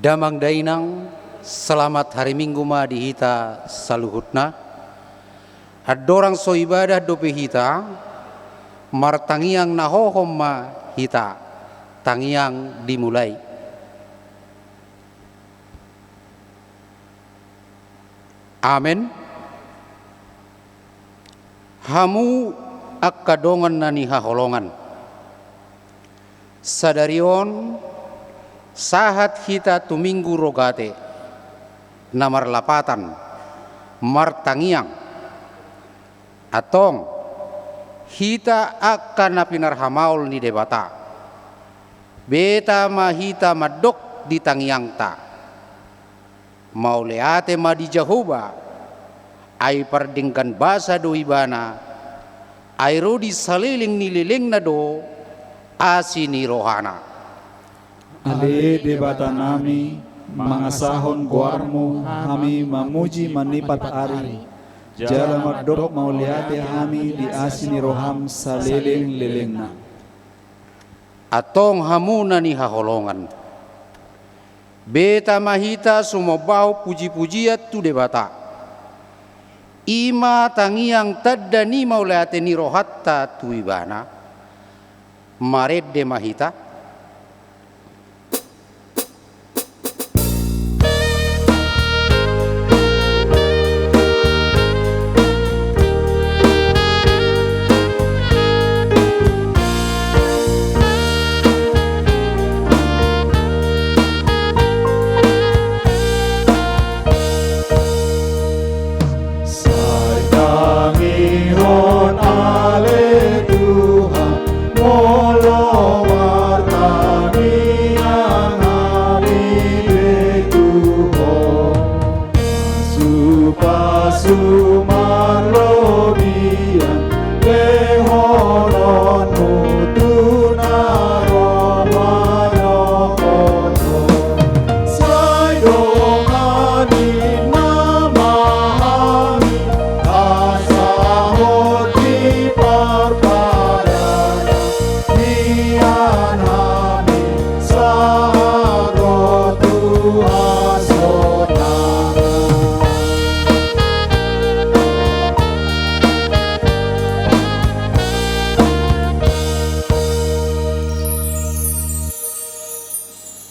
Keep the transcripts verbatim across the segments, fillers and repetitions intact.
Damang dainang, selamat hari Minggu ma di hita saluhutna. Andorang so ibadah dope hita, martangiang na hohom ma hita, tangiang dimulai. Amen. Hamu angka dongan na nihaholongan. Sadari on, sahat hita tu Minggu Rogate, na marlapatan, martangiang. Antong, hita angka na pinarhamaol ni Debata. Beta ma hita mandok di tangiangta. Mauliate ma di Jahowa, ai pardenggan basa do Ibana, ai ro di saleleng ni lelengna do asi ni rohana. Ale Debatanami, mangasahon goarmu hami mamuji manipat ari, jala mandok mauliate hami di asi ni roham saleleng-lelengna. Antong hamu na nihaholongan. Beta ma hita sumambahon puji-pujian tu Debata. I ma tangiang tanda ni mauliate ni rohanta tu Ibana. Marende ma hita. Sai tangihon ale Tuhan, molo martangiang hami be tu Ho. Pasu-pasu marlobian, lehononmu tu na ro manyokothon. Sai dongan ninna ma hami, asa hot di parpadanan, nian hami sahat tu hasonangan.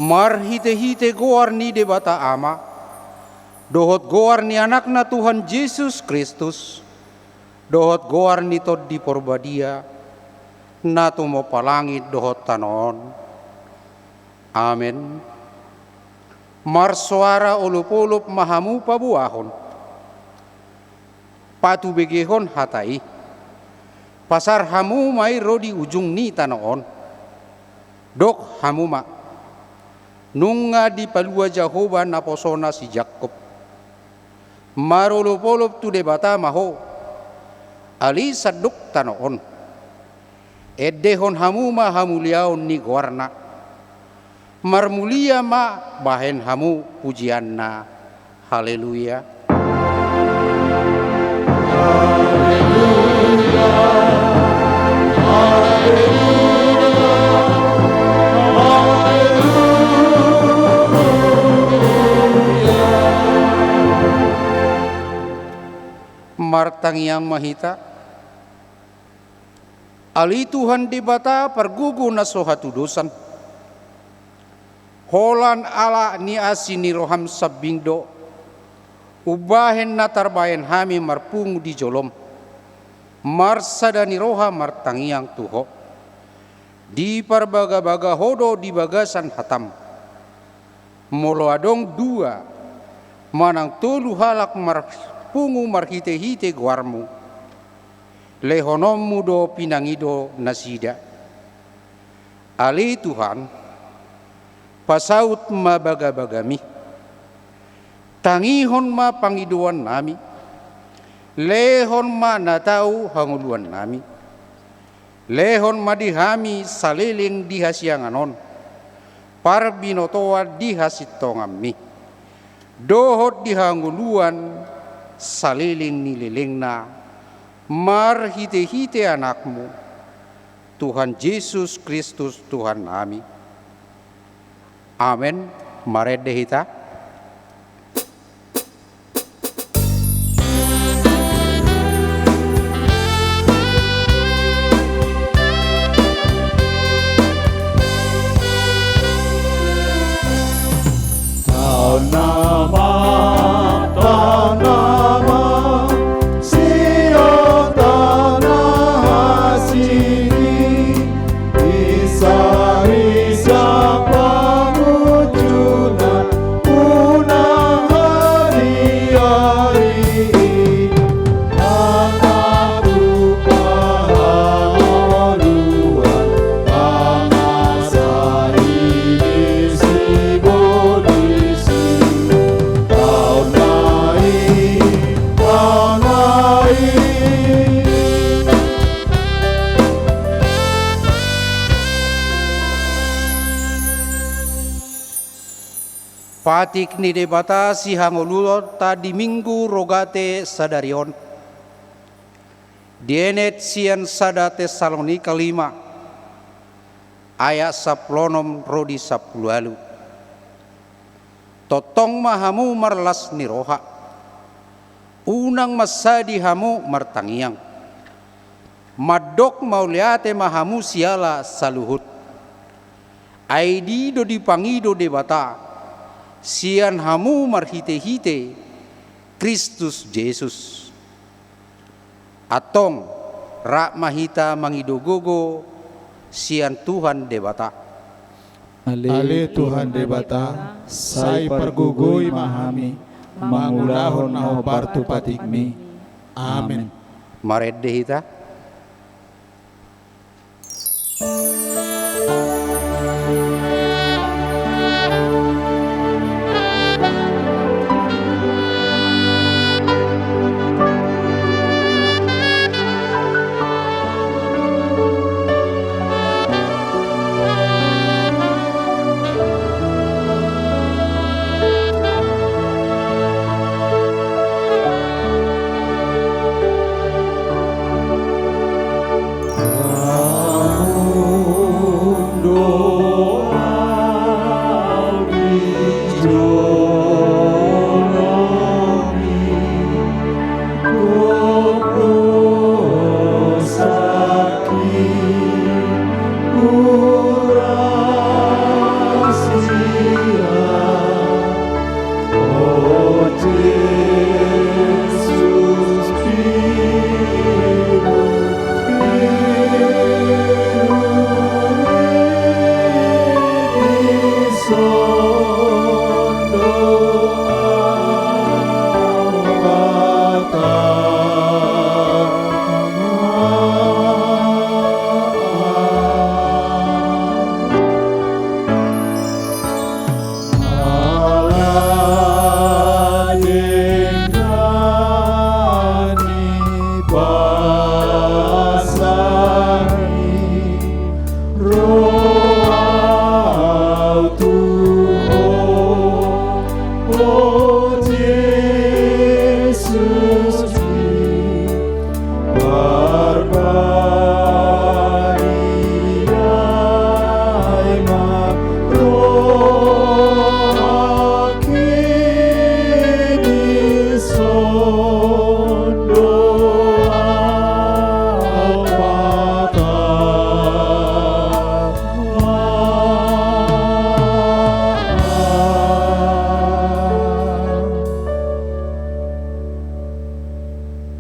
Marhite-hite goar ni Debata Ama, dohot goar ni Anakna Tuhan Jesus Kristus, dohot goar ni Tondi Porbadia, na tumompa langit dohot tano on. Amen. Marsoara olop-olop ma hamu paboahon, patubegehon hata i. Pasar hamu ma i ro di ujung ni tano on. Dok hamu ma, nunga dipalua Jahowa naposona si Jakkob. Marolop-olop tu Debata ma ho, ale sandok tano on. Endehon hamu ma hamuliaon ni goarna. Marmulia ma bahen hamu pujianna. Haleluya. Martangiang ma hita. Ale Tuhan Debata pargogo na so hatudosan. Holan ala ni asi ni roham sambing do umbahen na tarbahen hami marpungu di jolom, marsada ni roha martangiang tu Ho. Diparbaga-baga Ho do di bagasan hatam. Molo adong dua manang tolu halak marpungu marhite-hite goarmu, lehononmu do pinangido nasida. Ale Tuhan, pasaut ma bagabagami. Tangihon ma pangidoannami. Lehon ma na tau hangoluannami. Lehon ma di hami saleleng di hasiangan on parbinotoan di hasintonganmi, dohot di hangoluan saleleng ni lelengna, marhite-hite Anakmu, Tuhan Jesus Kristus Tuhannami. Amen. Marende hita. Taon nama, taon nama, sihol taon na asing i, isa-isa pangujunna unang ari-ari i. Angka tupa haluan, angka sahali sibolis i, taon na i, taon na i. Patik ni Debata sihangoluhonta di Minggu Rogate sadari on, dienet sian sada Tesalonika lima, ayat sampulu onom ro di sampulu ualu. Tongtong ma hamu marlas ni roha. Unang mansadi hamu martangiang. Mandok mauliate ma hamu siala saluhut. Ai di do dipangido Debata sian hamu marhite-hite Kristus Jesus. Antong, rap ma hita mangido gogo sian Tuhan Debata. Ale Tuhan Debata, sai pargogoi ma hami mangulahon na hombar tu patikmi. Amen. Marende hita.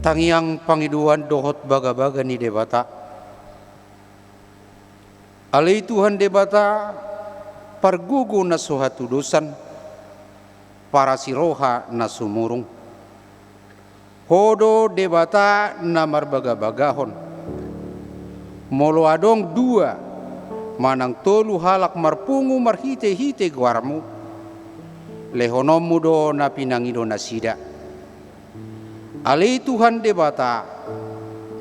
Tangiang pangidoan dohot bagabaga ni Debata. Ale Tuhan Debata, pargogo na so hatudosan, parasi roha na sumurung. Ho do Debata na marbagabagahon. Molo adong dua manang tolu halak marpungu marhitehite goarmu, lehononmu do na pinangido nasida. Ale Tuhan Debata,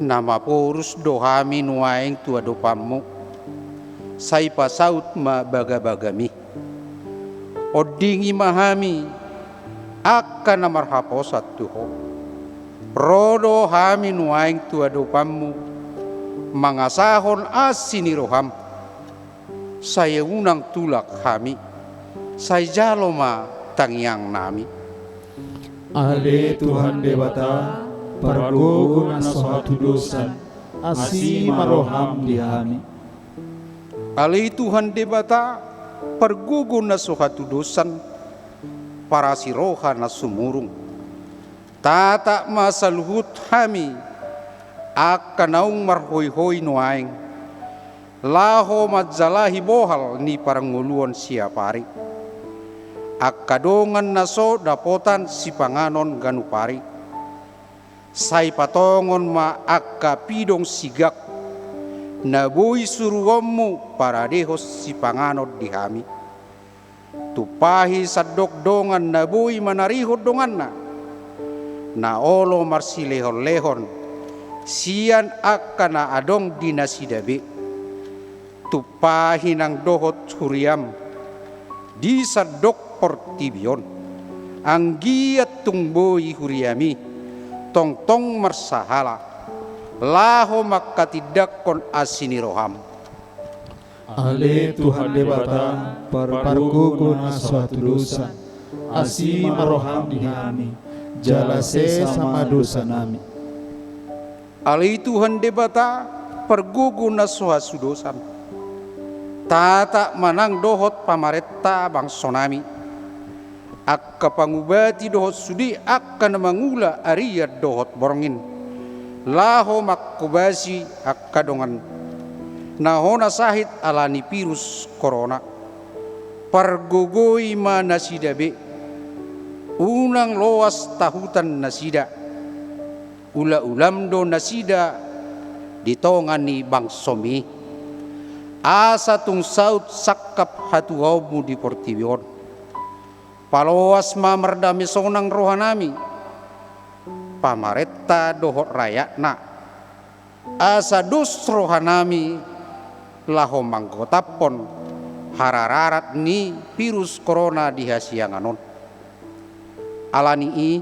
na maporus do hami nuaeng tu adopanmu, sai pasaut ma bagabagami. Ondingi ma hami, angka na marhaposan tu Ho. Ro do hami nuaeng tu adopanmu, mangasahon asi ni roham. Sai unang tulak hami. Sai jalo ma tangiangnami. Ale Tuhan Debata, pargogo na so hatudosan, asi ma roham di hami. Ale Tuhan Debata, pargogo na so hatudosan, parasi roha na sumurung. Tatap ma saluhut hami, angka naung marhoihoi nuaeng, laho manjalahi bohal ni parngoluon siapari. Angka dongan na so dapotan sipanganon ganup ari. Sai patongon ma angka pidong sigak, na boi suruonmu paradehon sipanganon di hami. Tumpahi sandok dongan na boi manarihon donganna, na olo marsilehonlehon, sian angka na adong di nasida be. Tumpahi nang dohot huriam, di sandok portibi on, anggiat tung boi huriami, tongtong marsahala, laho mangkatindangkon asi ni roham. Ale Tuhan Debata, par-, pargogo na so hatudosan, asi ma roham di hami, jala sesa ma dosanami. Ale Tuhan Debata, pargogo na so hatudosan, tatap ma nang dohot pamarenta bangsonami, angka pangubati dohot sude angka na mangula arian dohot borngin, laho manghobasi angka dongan na hona sahit ala ni virus korona. Pargogoi ma nasida be, unang loas tahutan nasida, ula-ulam do nasida di tonga ni bangsomi, asa tung saut sangkap hatuaonmu di portibi on. Paloas ma mardame sonang rohanami, pamarenta dohot rakyatna, asa dos rohanami laho manggotaphon harararat ni virus korona di hasiangan on. Ala ni i,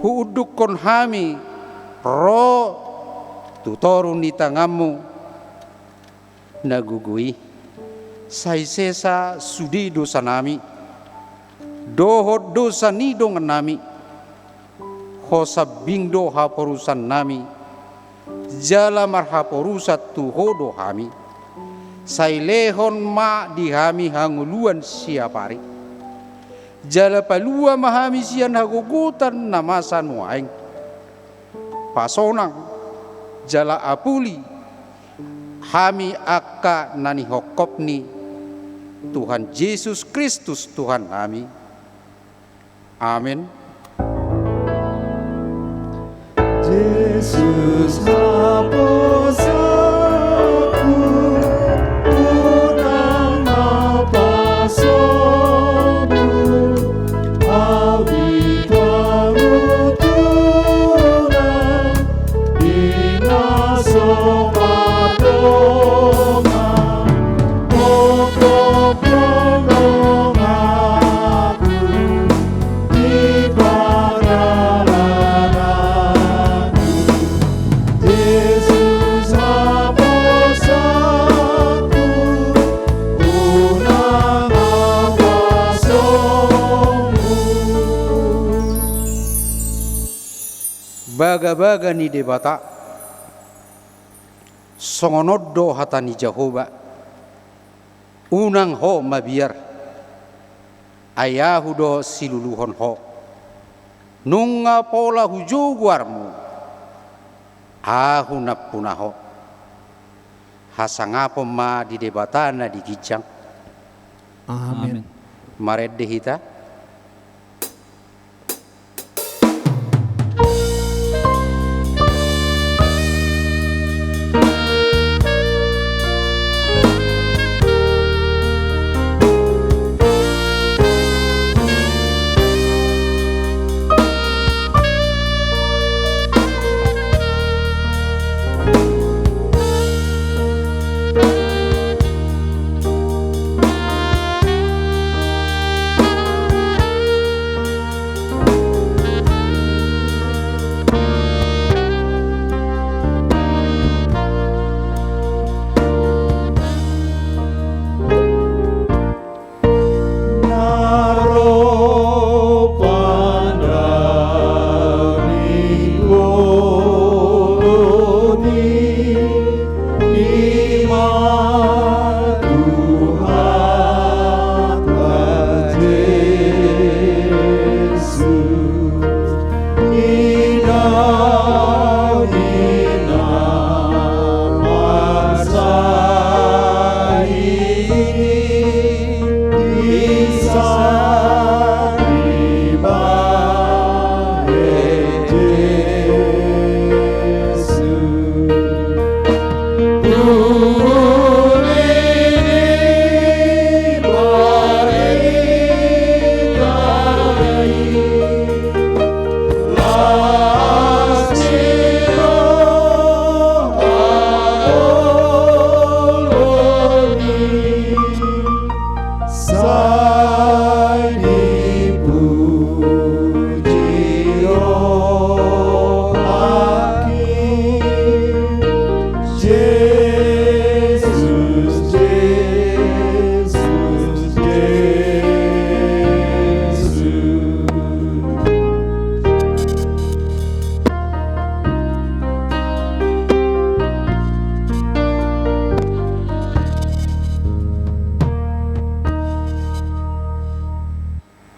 huundukhon hami ro tu toru ni tanganmu na gogo i, sai sesa sude dosanami dohot dosa ni dongannami. Ho sambing do haporusannami, jala marhaporusan tu Ho do hami. Sai lehon ma di hami hangoluan siapari, jala palua ma hami sian hagogotan na masa nuaeng. Pasonang jala apuli hami angka na nihophop ni Tuhan Jesus Kristus Tuhannami. Amen. Jesus, haposanku, unang na pasombu, au di panguturan, di na so patonga, hophop donganku, di pardalanan. Jesus, haposanku, unang na pasombu. Bagabaga ni Debata, songon on do hata ni Jahowa: Unang ho mabiar, ai Ahu do siluluhon ho. Nunga pola hujou goarmu, Ahu nampuna ho. Hasangapon ma di Debata na di ginjang. Amen. Amen. Marende hita.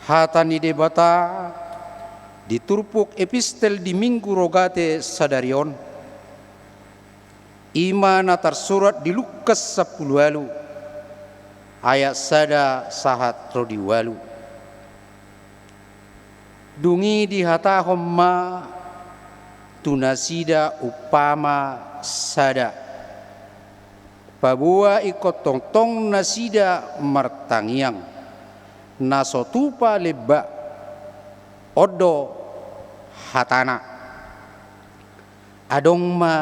Hata ni Debata di turpuk epistel di Minggu Rogate sadari on, i ma na tarsurat di Lukas sampulu ualu, ayat sada sahat ro di ualu. Dung i dihatahon ma tu nasida umpama sada. Paboa ingkon tongtong nasida martangiang, na so tupa lemba, on do hatana. Adong ma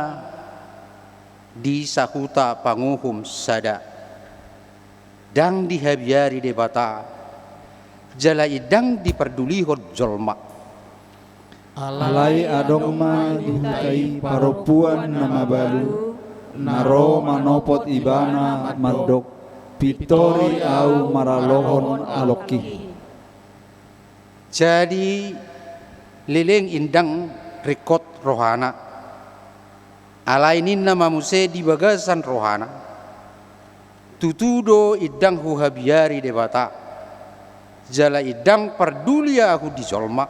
di sahuta panguhum sada, ndang dihabiari Debata, jala i ndang dipardulihon jolma. Alai adong ma di huta i parompuan na mabalu, na ro manopot ibana mandok, "Pintori ahu maralohon alongki." Jadi, leleng i ndang ringkot rohana. Alai ninna ma muse di bagasan rohana, "Tutu do i ndang huhabiari Debata, jala i ndang parduli ahu di jolma.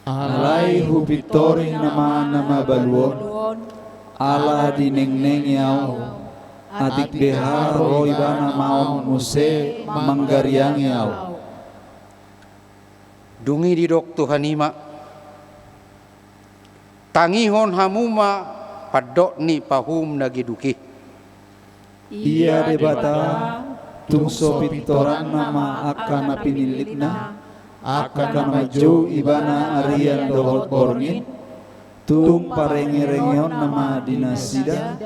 Alai hupintori nama na mabalu on, ala dinengnengi ahu, atik beha ro ibana maon muse manggariangi ahu." Dung i didok Tuhan i ma, "Tangihon hamu ma pandok ni pahuhum na geduk i. Ia Debata, tung so pintoranna ma angka na pinillitna, angka na manjou ibana arian dohot borngin, tung parengerengeonna ma di nasida?"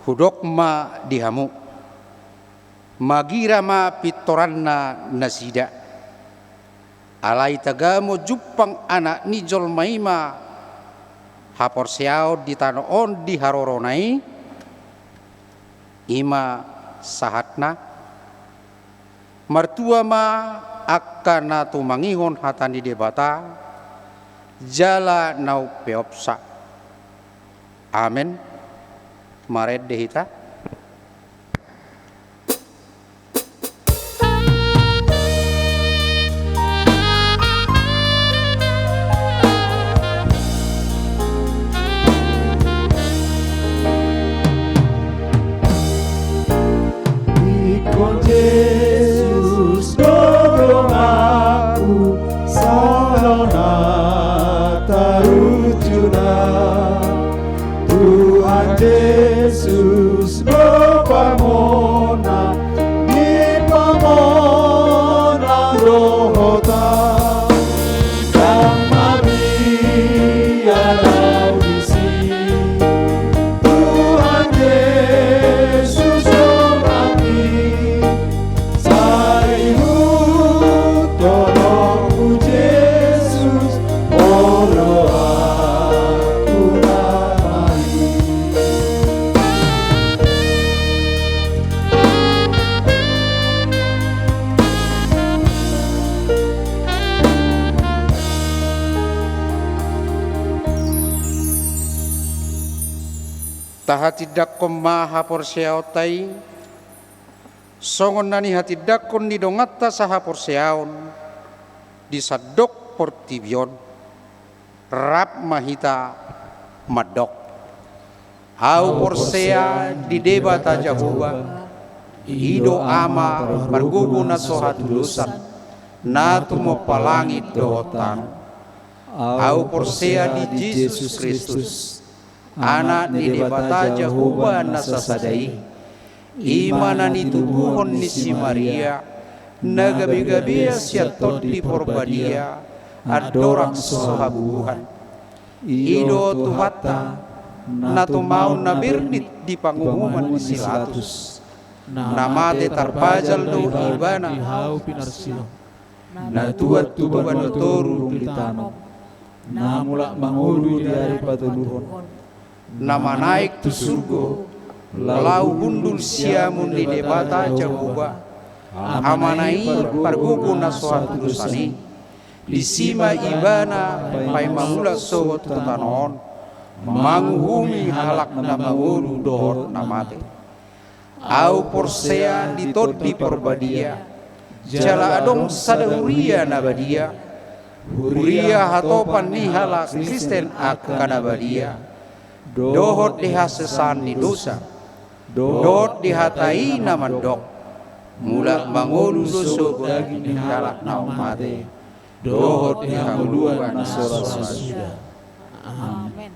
Hudok ma di hamu, magira ma pintoranna nasida. Alai tagamon jumpang Anak ni jolma i ma haporseaon di tano on di harorona i, i ma sahatna. Martua ma angka na tumangihon hata ni Debata, jala na umpeopsa. Amen. Marende hita. Ingkon Jesus do donganku, sahalana tarujuna. Tuhan Jesus do pamona di pamona dohota. Ndang mabiar au disi, Tuhan Jesus donganki. Sai hutonomu Jesus, olo aku na mari. Tahatindangkon ma haporseaonta i, songon na nihatindangkon ni donganta sahaporseaon di sandok portibi on, rap ma hita mandok. Ahu porsea di Debata Jahowa, i do Ama pargogo na so hatudosan, na tumompa langit dohot tano. Ahu porsea di Jesus Kristus, Anak ni Debata Jahowa na sasada i. I ma na nitubuhon ni si Maria, na gabegabean sian Tondi Porbadia, andorang so habubuhan. I do Tuhanta, na tumaon na bernit di panguhuman ni si Latus. Na mate tarpajal do ibana di hau pinarsilang. Na tuat tu banua toru dung ditanom. Na mulak mangolu di ari patoluhon. Na manaek tu surgo, laho hundul siamun ni Debata Jahowa, Amana i pargogo na so hatudosan i. Disi ma ibana paima mulak sogot tu tano on, manguhumi halak na mangolu dohot na mate. Ahu porsea di Tondi Porbadia, Jala adong sada huria na badia, huria hatopan ni halak Kristen angka na badia, dohot di hasesaan ni dosa, dohot di hata i na mandok, mulak mangolu do sogot daging ni halak na mate, dohot di hangoluan na so ra suda. Amen.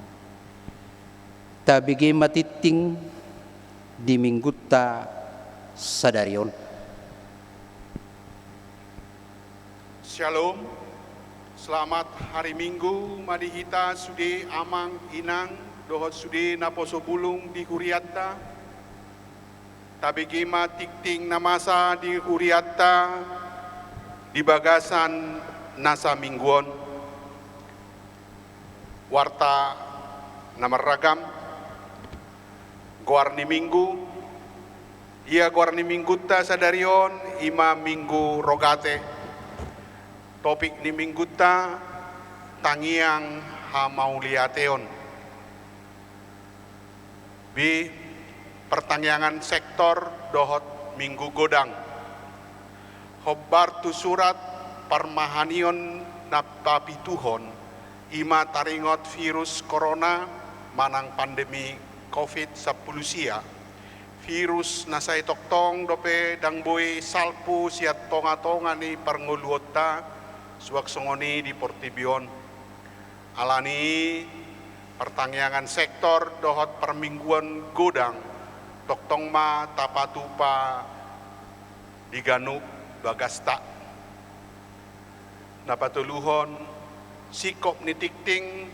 Tabege ma tingting di minggunta sadari on. Shalom. Selamat hari Minggu ma di hita sude amang, inang, dohot sude naposo bulung di hurianta. Tabege ma tingting na masa di hurianta di bagasan nasa minggu on. Warta na marragam. Goar ni minggu. Ia goar ni minggunta sadari on i ma Minggu Rogate. Topik ni minggunta: tangiang hamauliateon. B. Partangiangan sektor dohot Minggu Godang. Hombar tu surat parmahanion na papituhon, i ma taringot virus corona manang pandemi covid sampulu sia. Virus na sai tongtong dope ndang boi salpu sian tongatonga ni parngoluonta, suang songon i di portibi on. Alani i, partangiangan sektor dohot parmingguon godang tongtong ma tapatupa di ganup bagasta. Na patoluhon, singkop ni tingting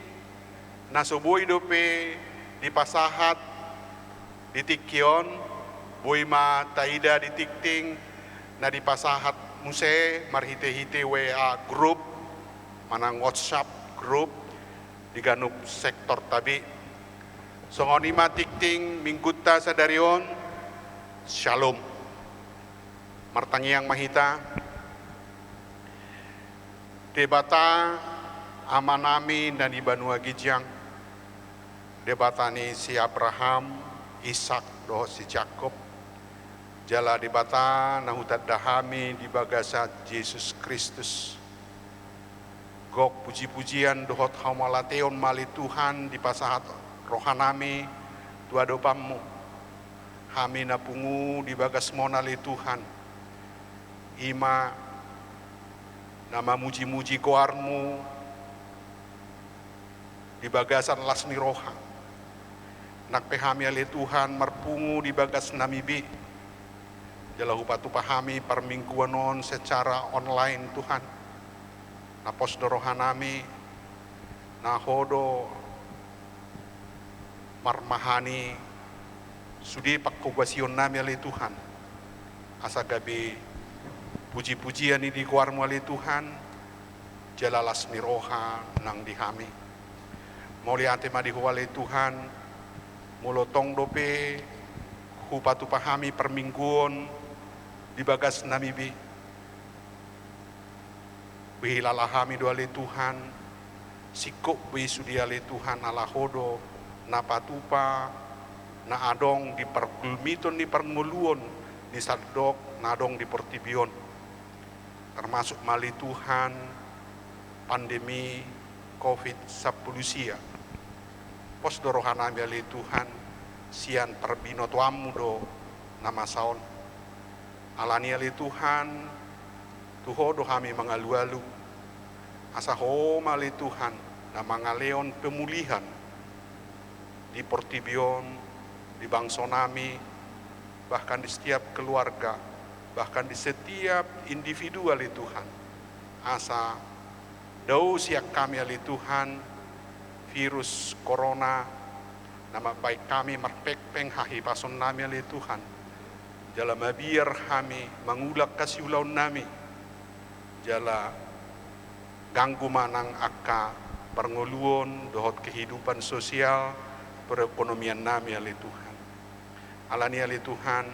na so boi dope dipasahat di tingki on, boi ma taida di tingting na dipasahat muse marhitehite W A group manang WhatsApp group di ganup sektorta be. Songon i ma tingting minggunta sadari on. Shalom. Martangiang ma hita. Debata, Amanami na di banua ginjang, Debata ni si Abraham, Ishak dohot si Jakob, jala Debata na hutanda hami di bagasan Jesus Kristus. Gok pujipujian dohot hamauliateon ma ale Tuhan dipasahat rohanami tu adopanmu. Hami na pungu di bagasmon ale Tuhan, i ma na mamujimuji goarmu di bagasan las ni roha. Nang pe hami ale Tuhan marpungu di bagasnami be, jala hupatupa hami parmingguon on secara online Tuhan. Na pos do rohanami, na Ho do marmahani sude pangkobasionnami ale Tuhan, asa gabe pujipujian i di goarmu ale Tuhan, jala las ni roha nang di hami. Mauliate ma di Ho ale Tuhan, molo tong dope hupatupa hami parmingguon di bagasnami be, be hilala hami do ale Tuhan, singkop be sude ale Tuhan ala Ho do na patupa na adong di pargulmiton ni parngoluon ni sandok na adong di portibi on. Termasuk ma ale Tuhan pandemi covid sampulu sia. Pos do rohanami ale Tuhan, sian parbinotoanmu do na masa on. Alani ale Tuhan, tu Ho do hami mangalualu, asa Ho ma ale Tuhan na mangalehon pemulihan di portibi on, di bangsonami, bahkan di setiap keluarga, bahkan di setiap individu ale Tuhan. Asa dao sian hami ale Tuhan virus corona na mambahen hami marpengpeng hahipasonnami ale Tuhan, jala mabiar hami mangulak hasiulaonnami, jala ganggu ma nang angka parngoluon dohot kehidupan sosial perekonomiannami ale Tuhan. Alani ale Tuhan,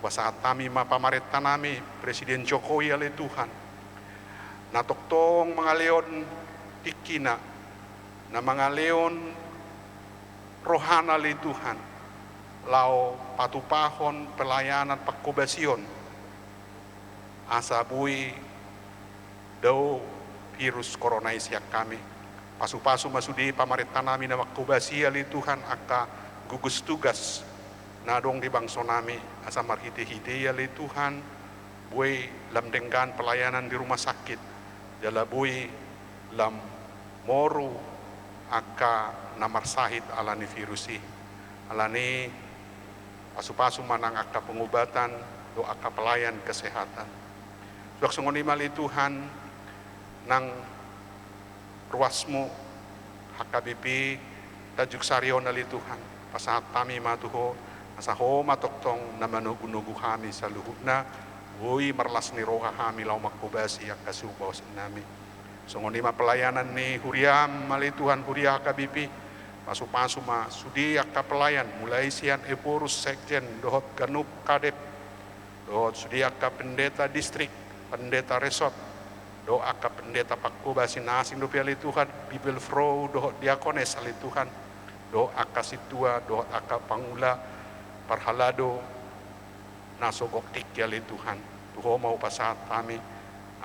hupasahat hami ma pamarentanami Presiden Jokowi ale Tuhan, na tongtong mangalehon tingkina, na mangalehon rohana ale Tuhan, laho patupahon pelayanan pangkobasion Asa boi dao virus korona i sian hami. Pasupasu ma sude pamarentanami na manghobasi ale Tuhan angka gugus tugas na adong di bangsonami, asa marhitehite i ale Tuhan, boi lam denggan pelayanan di rumah sakit, jala boi lam moru angka na marsahit ala ni virus i. Alani pasupasu ma nang angka pengobatan dohot angka pelayan kesehatan. Suang songon i ma ale Tuhan, nang ruasmu H K B P Tanjung Sari on ale Tuhan, pasahat hami ma tu Ho, asa Ho ma tongtong na manogunogu hami saluhutna, boi marlas ni roha hami laho manghobasi angka siubasan nami. Songon i ma pelayanan ni huriam ale Tuhan, huria H K B P, pasupasu ma sude angka pelayan, mulai sian Ephorus sekjen dohot ganup kadep, dohot sude angka pendeta distrik, pendeta resort, dohot angka pendeta panghobasi na asing dope ale Tuhan, bibelvrouw dohot diakones ale Tuhan, dohot angka sintua, dohot angka pangula, parhalado, na so gok tingki ale Tuhan, tu Ho ma hupasahat hami,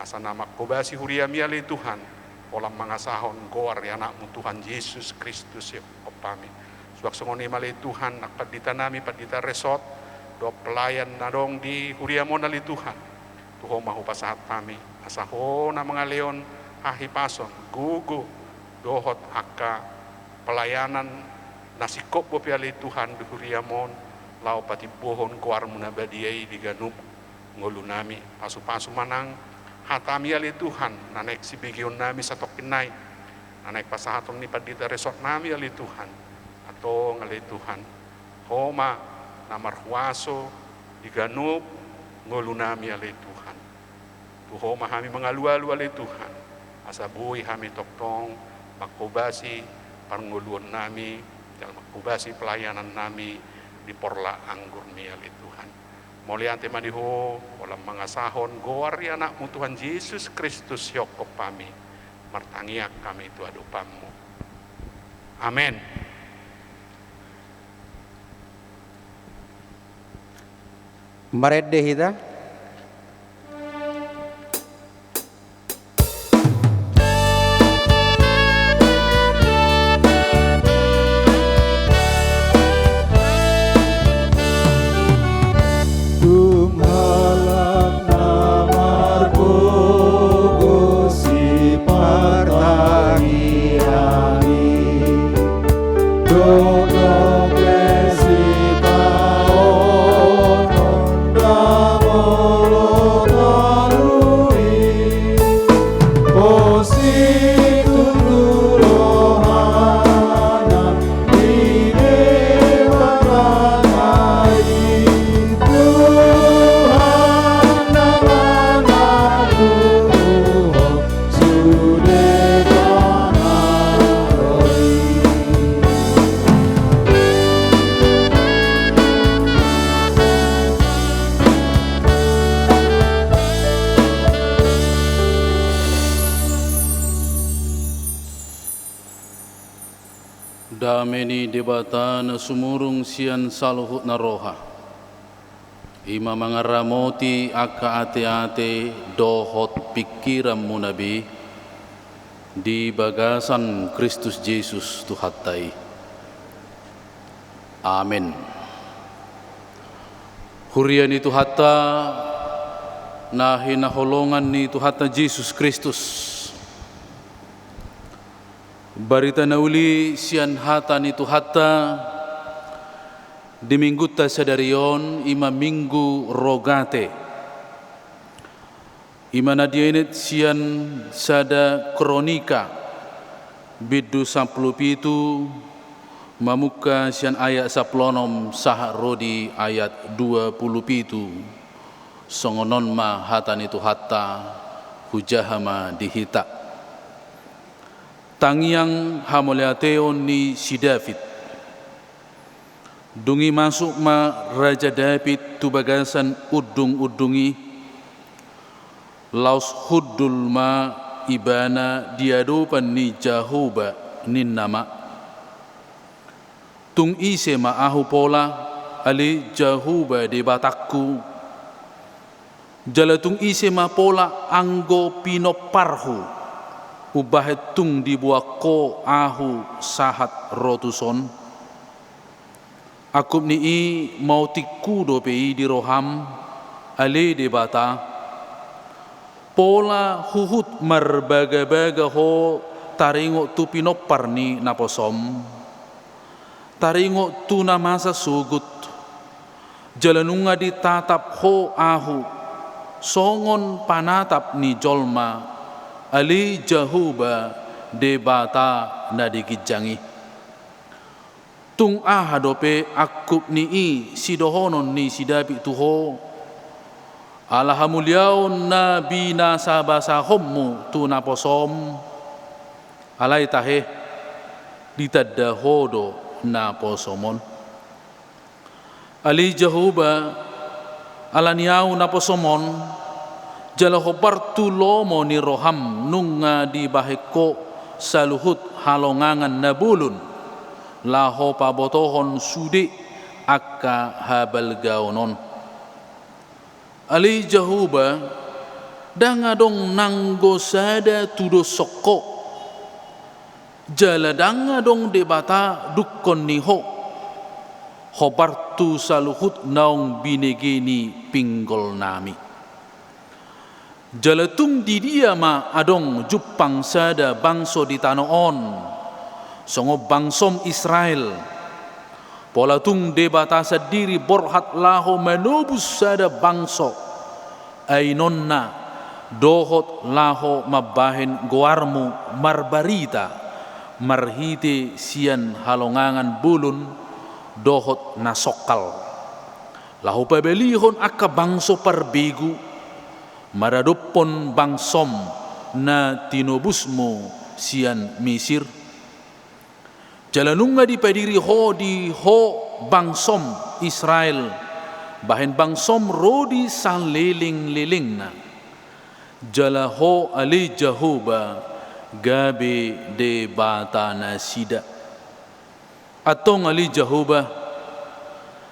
asa na manghobasi huriam i ale Tuhan, holan mangasahon goar ni Anakmu Tuhan Jesus Kristus, Ho hami. Suang songon i ma ale Tuhan, nang pandita nami, pandita resort, dohot pelayan na adong di huriam on ale Tuhan, tu Ho ma hupasahat hami, asa Ho na mangalehon hahipason, gogo, dohot angka pelayanan na singkop dope ale Tuhan di huriam on, laho patimbohon goarmu na badia i di ganup ngolunami. Pasupasu ma nang hatami ale Tuhan, na naeng sibegeonnami satongkin nai, na naeng pasahaton ni pandita resort nami ale Tuhan. Antong ale Tuhan, Ho ma na marhuaso di ganup ngolunami ale Tuhan. Tu Ho ma hami mangalualu ale Tuhan, asa boi hami tongtong manghobasi parngoluonnami, jala manghobasi pelayanannami di porlak anggurmi ale Tuhan. Mauliate ma di Ho, holan mangasahon goar ni Anakmu Tuhan Jesus Kristus, Ho hami. Martangiang hami tu adopanMu. Amen. Marende hita. Tung halak na margogo sipartangiangi. Dame ni Debata na sumurung sian saluhut na roha, i ma mangaramoti angka ateate dohot pingkiranmuna be di bagasan Kristus Jesus Tuhanta i. Amen. Huria ni Tuhanta na hinaholongan ni Tuhanta Jesus Kristus. Barita na uli sian hata ni Tuhanta di minggunta sadari on, i ma Minggu Rogate. I ma na dienet sian sada Kronika, bindu sampulu pitu, mamungka sian ayat sampulu onom sahat ro di ayat dua pulu pitu. Songon on ma hata ni Tuhanta, hujaha ma di hita. Tangiang hamauliateon ni si David. Dung i masuk ma Raja David tu bagasan undungundung i, laos hundul ma ibana di adopan ni Jahowa, ninna ma: Tung ise ma ahu pola, ale Jahowa Debatangku? Jala tung ise ma pola anggo pinomparhu, umbahen tung diboan ho ahu sahat ro tuson? Angkup ni i maotikhu dope i di roham, ale Debata, pola huhut marbagabaga ho taringot tu pinompar ni naposom, taringot tu na masa sogot, jala nunga ditatap ho ahu songon panatap ni jolma, ale Jahowa, Debata na di ginjang i. Tung aha dope angkup ni i sidohonon ni si David tu ho, ala hamuliaon na binasabasahonmu tu naposom, alai tahe, ditanda ho do naposom on. Ale Jahowa, ala ni ahu naposom on, jala hombar tu lomo ni roham nunga dibahen ho saluhut halongangan na bolon, laho pabotohon sude angka habalgaon on. Ale Jahowa, ndang adong nanggo sada tudoshon ho, jala ndang adong Debata dungkon ni ho, hombar tu saluhut naung binege ni pinggolnami. Jala tung di dia ma adong jumpang sada bangso di tano on, songon bangsom Israel? Pola tung Debata sandiri borhat laho manobus sada bangso, ainonna, dohot laho mambahen goarmu marbarita marhite sian halongangan bolon dohot na songkal, laho pabalihon angka bangso parbegu, maradophon bangsom na tinobusmu sian Misir? Jala nunga dipadiri ho di ho bangsom Israel, bahen bangsom ro di salelenglelengna. Jala ho ale Jahowa gabe Debata nasida. Antong ale Jahowa,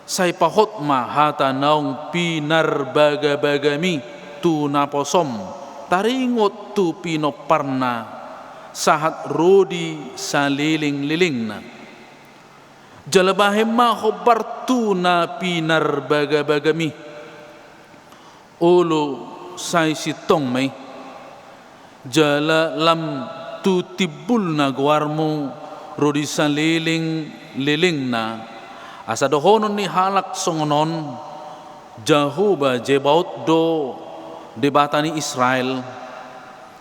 sai pahot ma hata naung pinarbagabagami tu naposom taringot tu pinomparna sahat ro di salelenglelengna. Jala bahen ma hombar tu na pinarbagabagami. Olo, sai sintong ma i. Jala lam tu timbulna goarmu ro di salelenglelengna, asa dohonon ni halak songon on: Jahowa Zebaot do Debata ni Israel,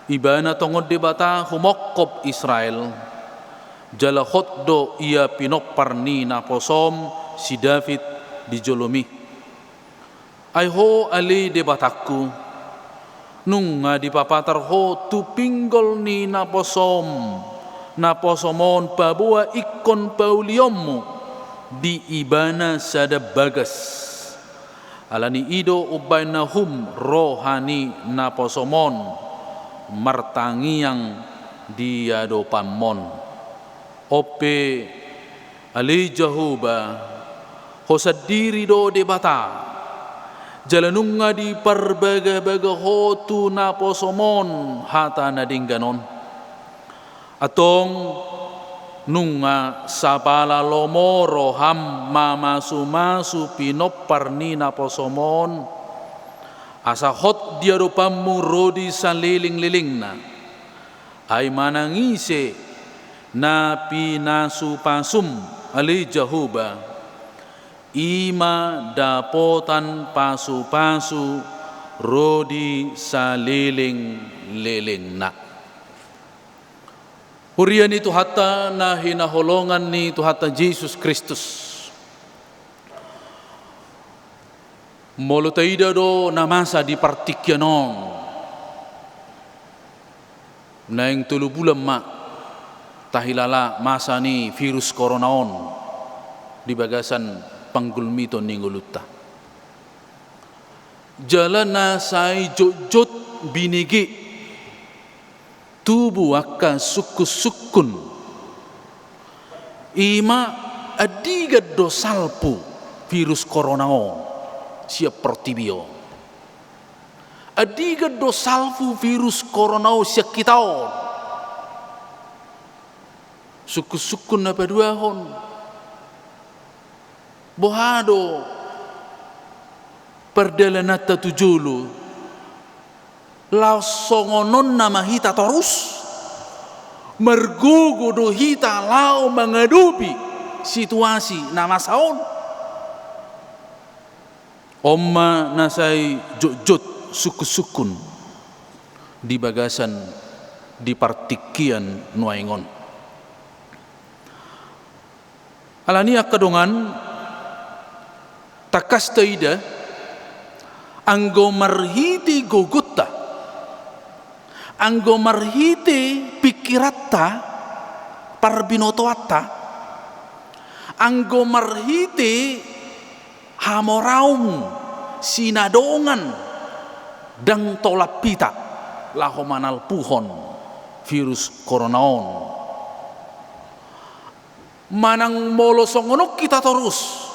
Ibana tongon Debata humongkop Israel, jala hot do Ia pinompar ni naposom si David di jolomi. Ai ho ale Debatangku, nunga dipapatar ho tu pinggol ni naposom, naposom on paboa ingkon paulionmu di ibana sada bagas. Ala ni i do umbahen nahum roha ni naposom on martangiang di adopanmon. On pe, ale Jahowa, Ho sandiri do Debata, jala nunga diparbagabaga Ho tu naposom on hata na denggan on. Antong, nunga sapala lomo roham mamasumasu pinompar ni naposom on, asa hot di adopanmu ro di salelenglelengna. Ai manang ise na pinasupasum, ale Jahowa, i ma dapotan pasupasu ro di salelenglelengna. Huria ni Tuhanta na hinaholongan ni Tuhanta Jesus Kristus. Molo taida do na masa di partingkian on, naeng tolu bulan ma tahilala masa ni virus corona on di bagasan panggulmiton ni ngolunta. Jala na sai jotjot binege tubu angka sungkunsungkun. I ma andigan do salpu virus corona on sian portibi on. Andigan do salpu virus korona on sian hita on? Sungkun-sungkun na paduahon, boha do pardalananta tu jolo? Laos songon on nama hita torus? Margogo do hita laho mangadopi situasi na masa on? On ma na sai jotjot sungkun-sungkun di bagasan, di partingkian nuaeng on. Alani i angka dongan, tangkas taida, anggo marhite gogonta, anggo marhite pingkiranta, parbinotoanta, anggo marhite hamoraon sinadongan, ndang tolap hita laho manalpuhon virus korona on. Manang molo songon on hita torus,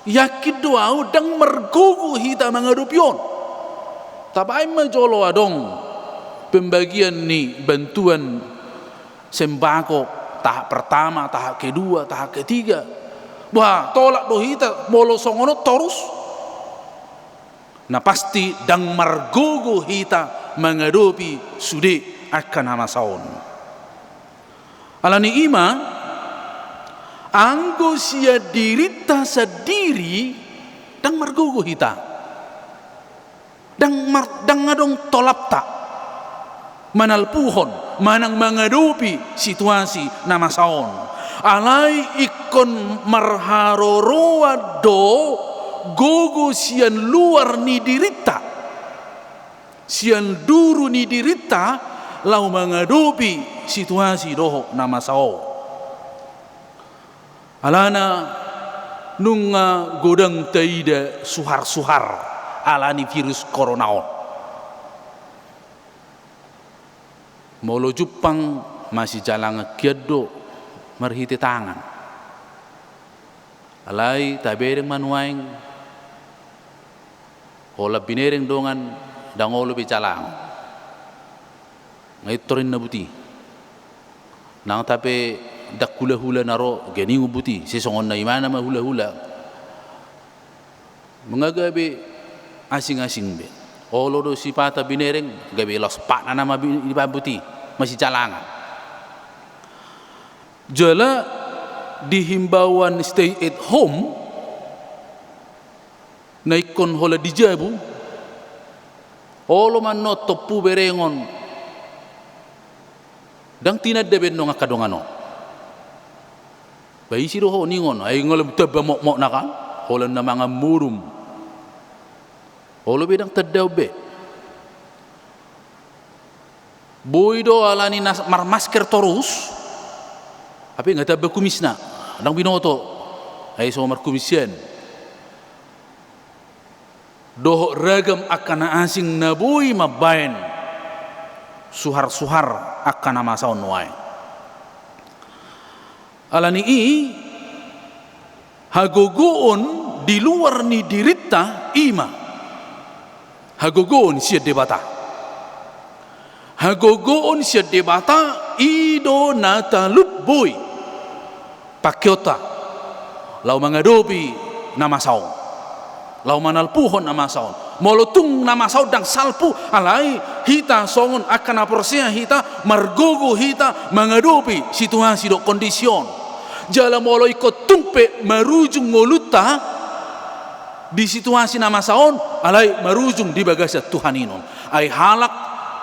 yakin do ahu ndang margogo hita mangadopi on. Tabaen ma jolo adong pembagian ni bantuan sembako, tahap pertama, tahap kedua, tahap ketiga. Bah, tolap do hita molo songon on torus? Na pasti ndang margogo hita mangadopi sude angka na masa on. Alani i ma, anggo sian dirinta sandiri ndang margogo hita, ndang mar-, ndang adong tolapta manalpuhon manang mangadopi situasi na masa on. Alai ingkon marharoroan do gogo sian luar ni dirinta, sian duru ni dirinta, laho mangadopi situasi dohot na masa on. Alana nunga godang taida suhar-suhar alani virus korona on. Molo jumpang masijalangan hian do marhite tangan. Alai tabereng ma nuaeng, holan binereng dongan ndang olo be jalangan. Nga i tor inna buti. Nang tape ndang hula-hula na ro, ganingon buti, sisongon na imana ma hula-hula. Nunga gabe asing-asing be. Olo do sipata binereng, gabe laos patna nama bi-, dibaen buti, masijalangan. Jala di himbauan stay at home, na ingkon holan di jabu, olo ma annon tompu berengon, ndang tinanda be annon angka dongan on. Ba ise do ho ningon, ai nga lam tamba mokmok na kan, holan na mangan modom. Olo be ndang tandaon be. Boi do alani na marmasker torus, hape nga tamba kumisna, ndang binoto, ai so markumis sian. Dohot ragam angka na asing na boi mambaen suhar-suhar angka na masa on nuaeng. Alani i, hagogoon di luar ni dirinta i ma hagogoon sian Debata. Hagogoon sian Debata i do na talup boi pangkeonta laho mangadopi na masa on, laho manalpuhon na masa on. Molo tung na masa on ndang salpu, alai hita songon angka na porsea hita, margogo hita mangadopi situasi dohot kondisi on. Jala molo ingkon tung pe marujung ngolunta di situasi na masa on, alai marujung di bagasan Tuhan i non. Ai halak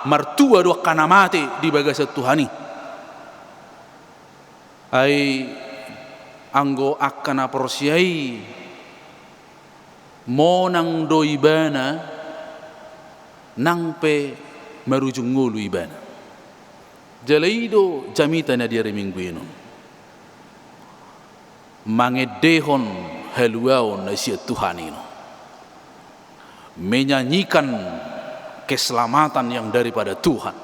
martua do angka na mate di bagasan Tuhan i. Ai anggo angka na porsea i, monang do ibana, nang pe marujung ngolu ibana. Jala i do jamita na di ari Minggu i non. Mangendehon haluaon na sian Tuhan i non. Menyanyikan keselamatan yang daripada Tuhan.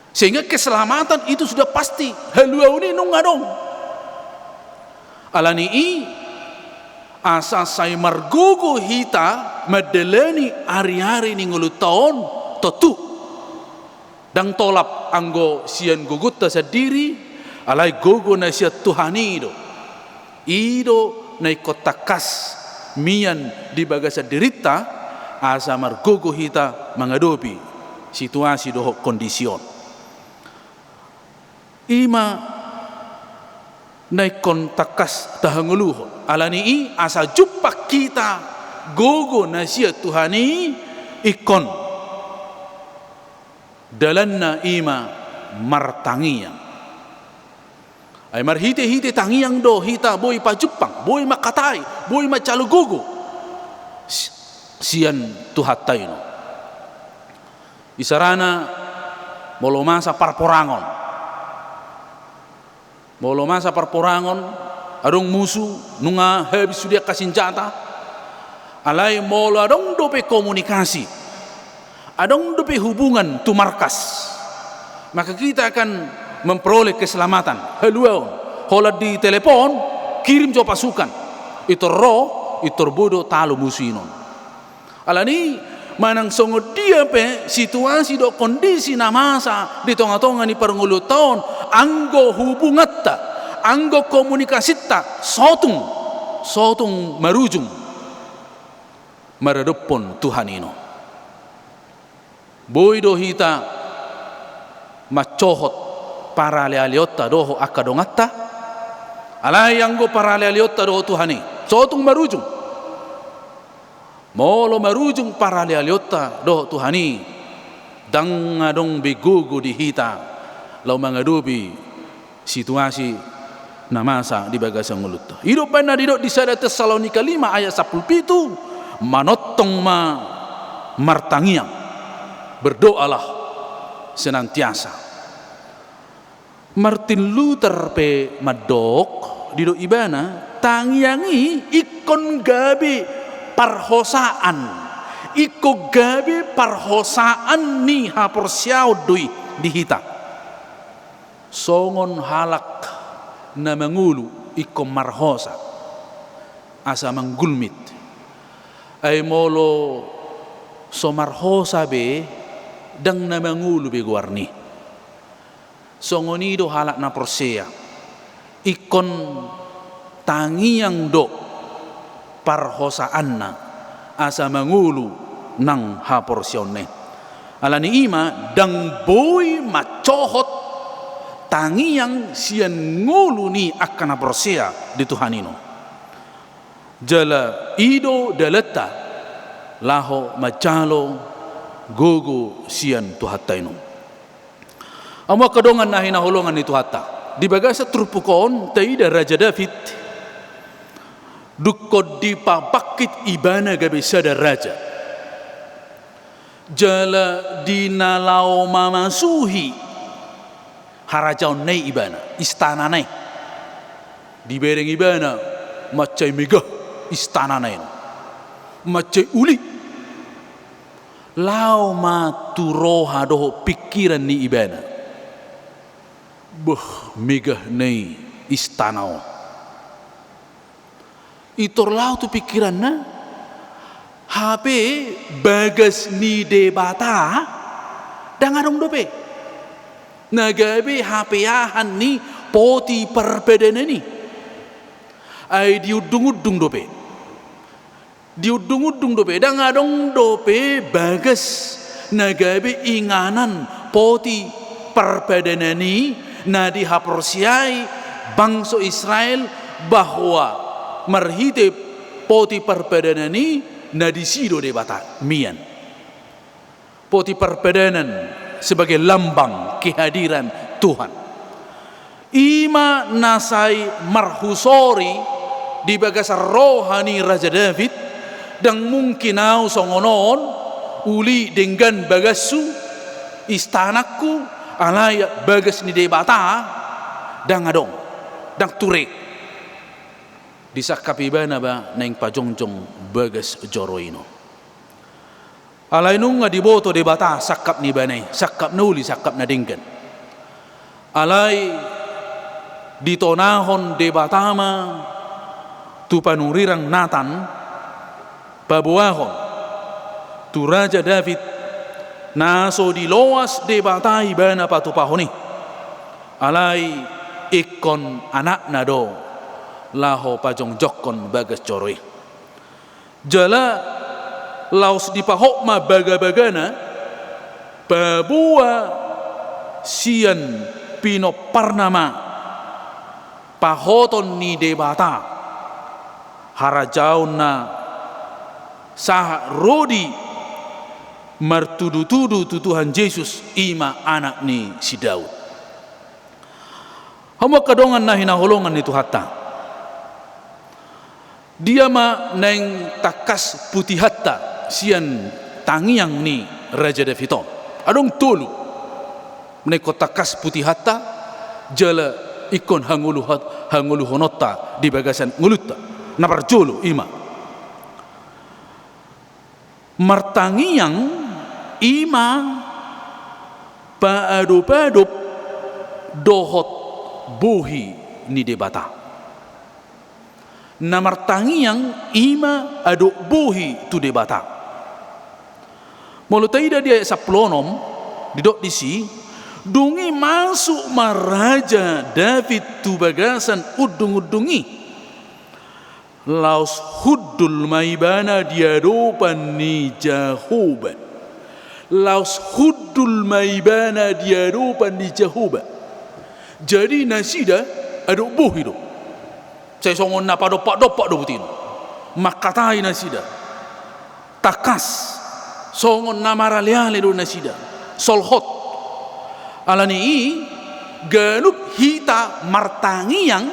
Sehingga keselamatan itu sudah pasti, haluaon i nunga adong. Alani i, Asa sai margogo hita mandalani ari-ari ni ngolunta on, tontu. Ndang tolap anggo sian gogonta sandiri, alai gogo na sian Tuhan i do. I do na ingkon tangkas mian di bagasan dirinta, asa margogo hita mangadopi situasi dohot kondisi on. I ma na ingkon tangkas tahangoluhon. Alani i asa jumpang hita gogo na sian Tuhan i, ingkon dalanna i ma martangiang. Ai marhite-hite tangiang do hita boi pajumpang, boi mangkatai, boi manjalo gogo si-, sian Tuhanta i do. Isarana molo masa parporangon. Molo masa parporangon, adong musu, nunga habis sude angka sinjata. Alai molo adong dope komunikasi, adong dope hubungan tu markas, maka kita akan memperoleh keselamatan, haluaon. Holan ditelepon, kirim jo pasukan. Intor ro, intor boi do talu musu i non. Alani i, manang songon dia pe situasi dohot kondisi na masa di tonga-tonga ni parngoluonta on, anggo hubunganta, anggo komunikasinta, sotung, sotung marujung maradophon Tuhan i non. Boi do hita mansohot paralealeonta dohot angka donganta, alai anggo paralealeonta dohot Tuhan i, sotung marujung. Molo marujung paralealeonta dohot Tuhan i, ndang adong be gogo di hita laho mangadopi situasi na masa di bagasan ngolunta. I do umbahen na didok di sada Tesalonika lima ayat sampulu pitu, manongtong ma martangiang, berdoalah senantiasa. Martin Luther pe mandok, didok ibana, tangiang i ingkon gabe parhosaan, ingkon gabe parhosaan ni haporseaon do i di hita. Songon halak na mangolu ingkon marhosa asa manggulmit. Ai molo so marhosa be, ndang na mangolu be goarna i. Songon i do halak na porsea. Ingkon tangiang do parhosaanna asa mangolu nang haporseaonna i. Alani i ma ndang boi mansohot tangiang sian ngolu ni angka na porsea di Tuhan i non. Jala i do dalanta laho manjalo gogo sian Tuhanta i non. Hamu angka dongan na hinaholongan ni Tuhanta, di bagasan turpuk on taida Raja David, dungkon dipabangkit ibana gabe sada raja. Jala di na laho mamasuhi harajaonna i ibana, istanana i. Dibereng ibana mansai megah istanana i, mansai uli. Laho ma tu roha dohot pingkiran ni ibana. Beh, megahna i istana on. Intor laho tu pingkiranna, hape bagas ni Debata ndang adong dope. Na gabe hapeahan ni poti parpadanan i. Ai diundung-undung dope. Diundung-undung dope, ndang adong dope bagas na gabe inganan poti parpadanan i na dihaporseai bangso Israel, bahwa marhite poti parpadanan i na disi do Debata mian. Poti parpadanan sebagai lambang kehadiran Tuhan. I ma na sai marhusori di bagasan roha ni Raja David, ndang mungkin ahu songon on, uli denggan bagashu, istanangku, alai bagas ni Debata ndang adong, ndang ture. Disangkap ibana ba naeng pajongjong bagas joro i non. Alai nunga diboto Debata sangkap ni ibana i, sangkap na uli, sangkap na denggan. Alai ditonahon Debata ma tu panurirang Natan, paboahon tu Raja David, na so diloas Debata ibana patupahon i. Alai ingkon anakna do laho pajongjongkon bagas joro i. Jala laos dipahot ma bagabagana, paboa sian pinomparna ma pahoton ni Debata, harajaonna sahat ro di martudutudu tu Tuhan Jesus, i ma anak ni si Daud. Hamu angka dongan na hinaholongan ni Tuhanta, dia ma naeng tangkas putihanta sian tangiang ni Raja David on? Adong tolu na ingkon tangkas putihanta jala ingkon hangoluhon-, hangoluhononta di bagasan ngolunta. Na parjolo i ma, martangiang i ma paadopadop dohot bohi ni Debata. Na martangiang i ma adop bohi tu Debata. Molo taida di ayat sampulu onom, didok disi, dung i masuk ma Raja David tu bagasan undungundung i, laos hundul ma ibana di adopan ni Jahowa. Laos hundul ma ibana di adopan ni Jahowa. Jadi nasida adop bohi do. Sai songon na padompak-dompak do buti i. Mangkatai nasida tangkas, songon na maraleale do nasida, solhot. Alani i, ganup hita martangiang,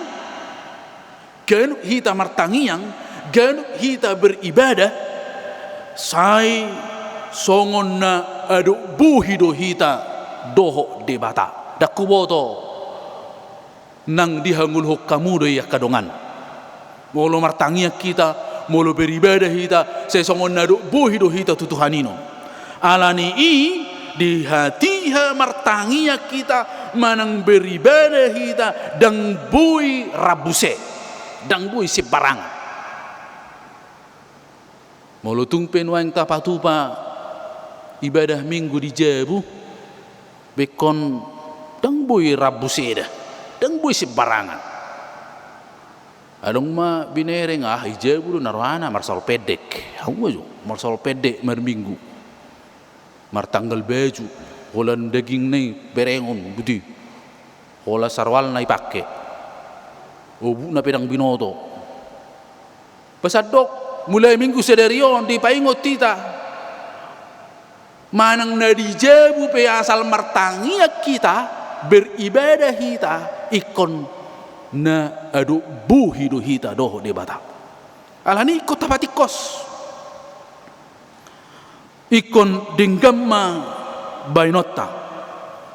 ganup hita martangiang, ganup hita beribadah, sai songon na adop bohi do hita dohot Debata. Ndang huboto nang dihangoluhon hamu do i angka dongan. Molo martangiang hita, molo beribadah hita, sai songon na adop bohi do hita tu Tuhan i non. Alani i, di hatiha martangiang hita manang beribadah hita, ndang boi rambu se, ndang boi sembarangan. Molo tung pe nuaeng tapatupa ibadah Minggu di jabu, ingkon ndang boi rambu se da, ndang boi sembarangan. Adong ma binereng, ah, i jabu do na rohana marsaol pendek. Hamu ma jo marsaol pendek marminggu. Martanggal baju, holan dagingna i berengon, buti. Holan saroalna i pake. Obukna pe ndang binoto. Pas andok, mulai Minggu sadari on dipaingot hita. Manang na di jabu pe asal martangiang hita, beribadah hita, ingkon na adop bohi do hita dohot Debata. Alani i ingkon tapatingkos. Ingkon denggan ma baenonta.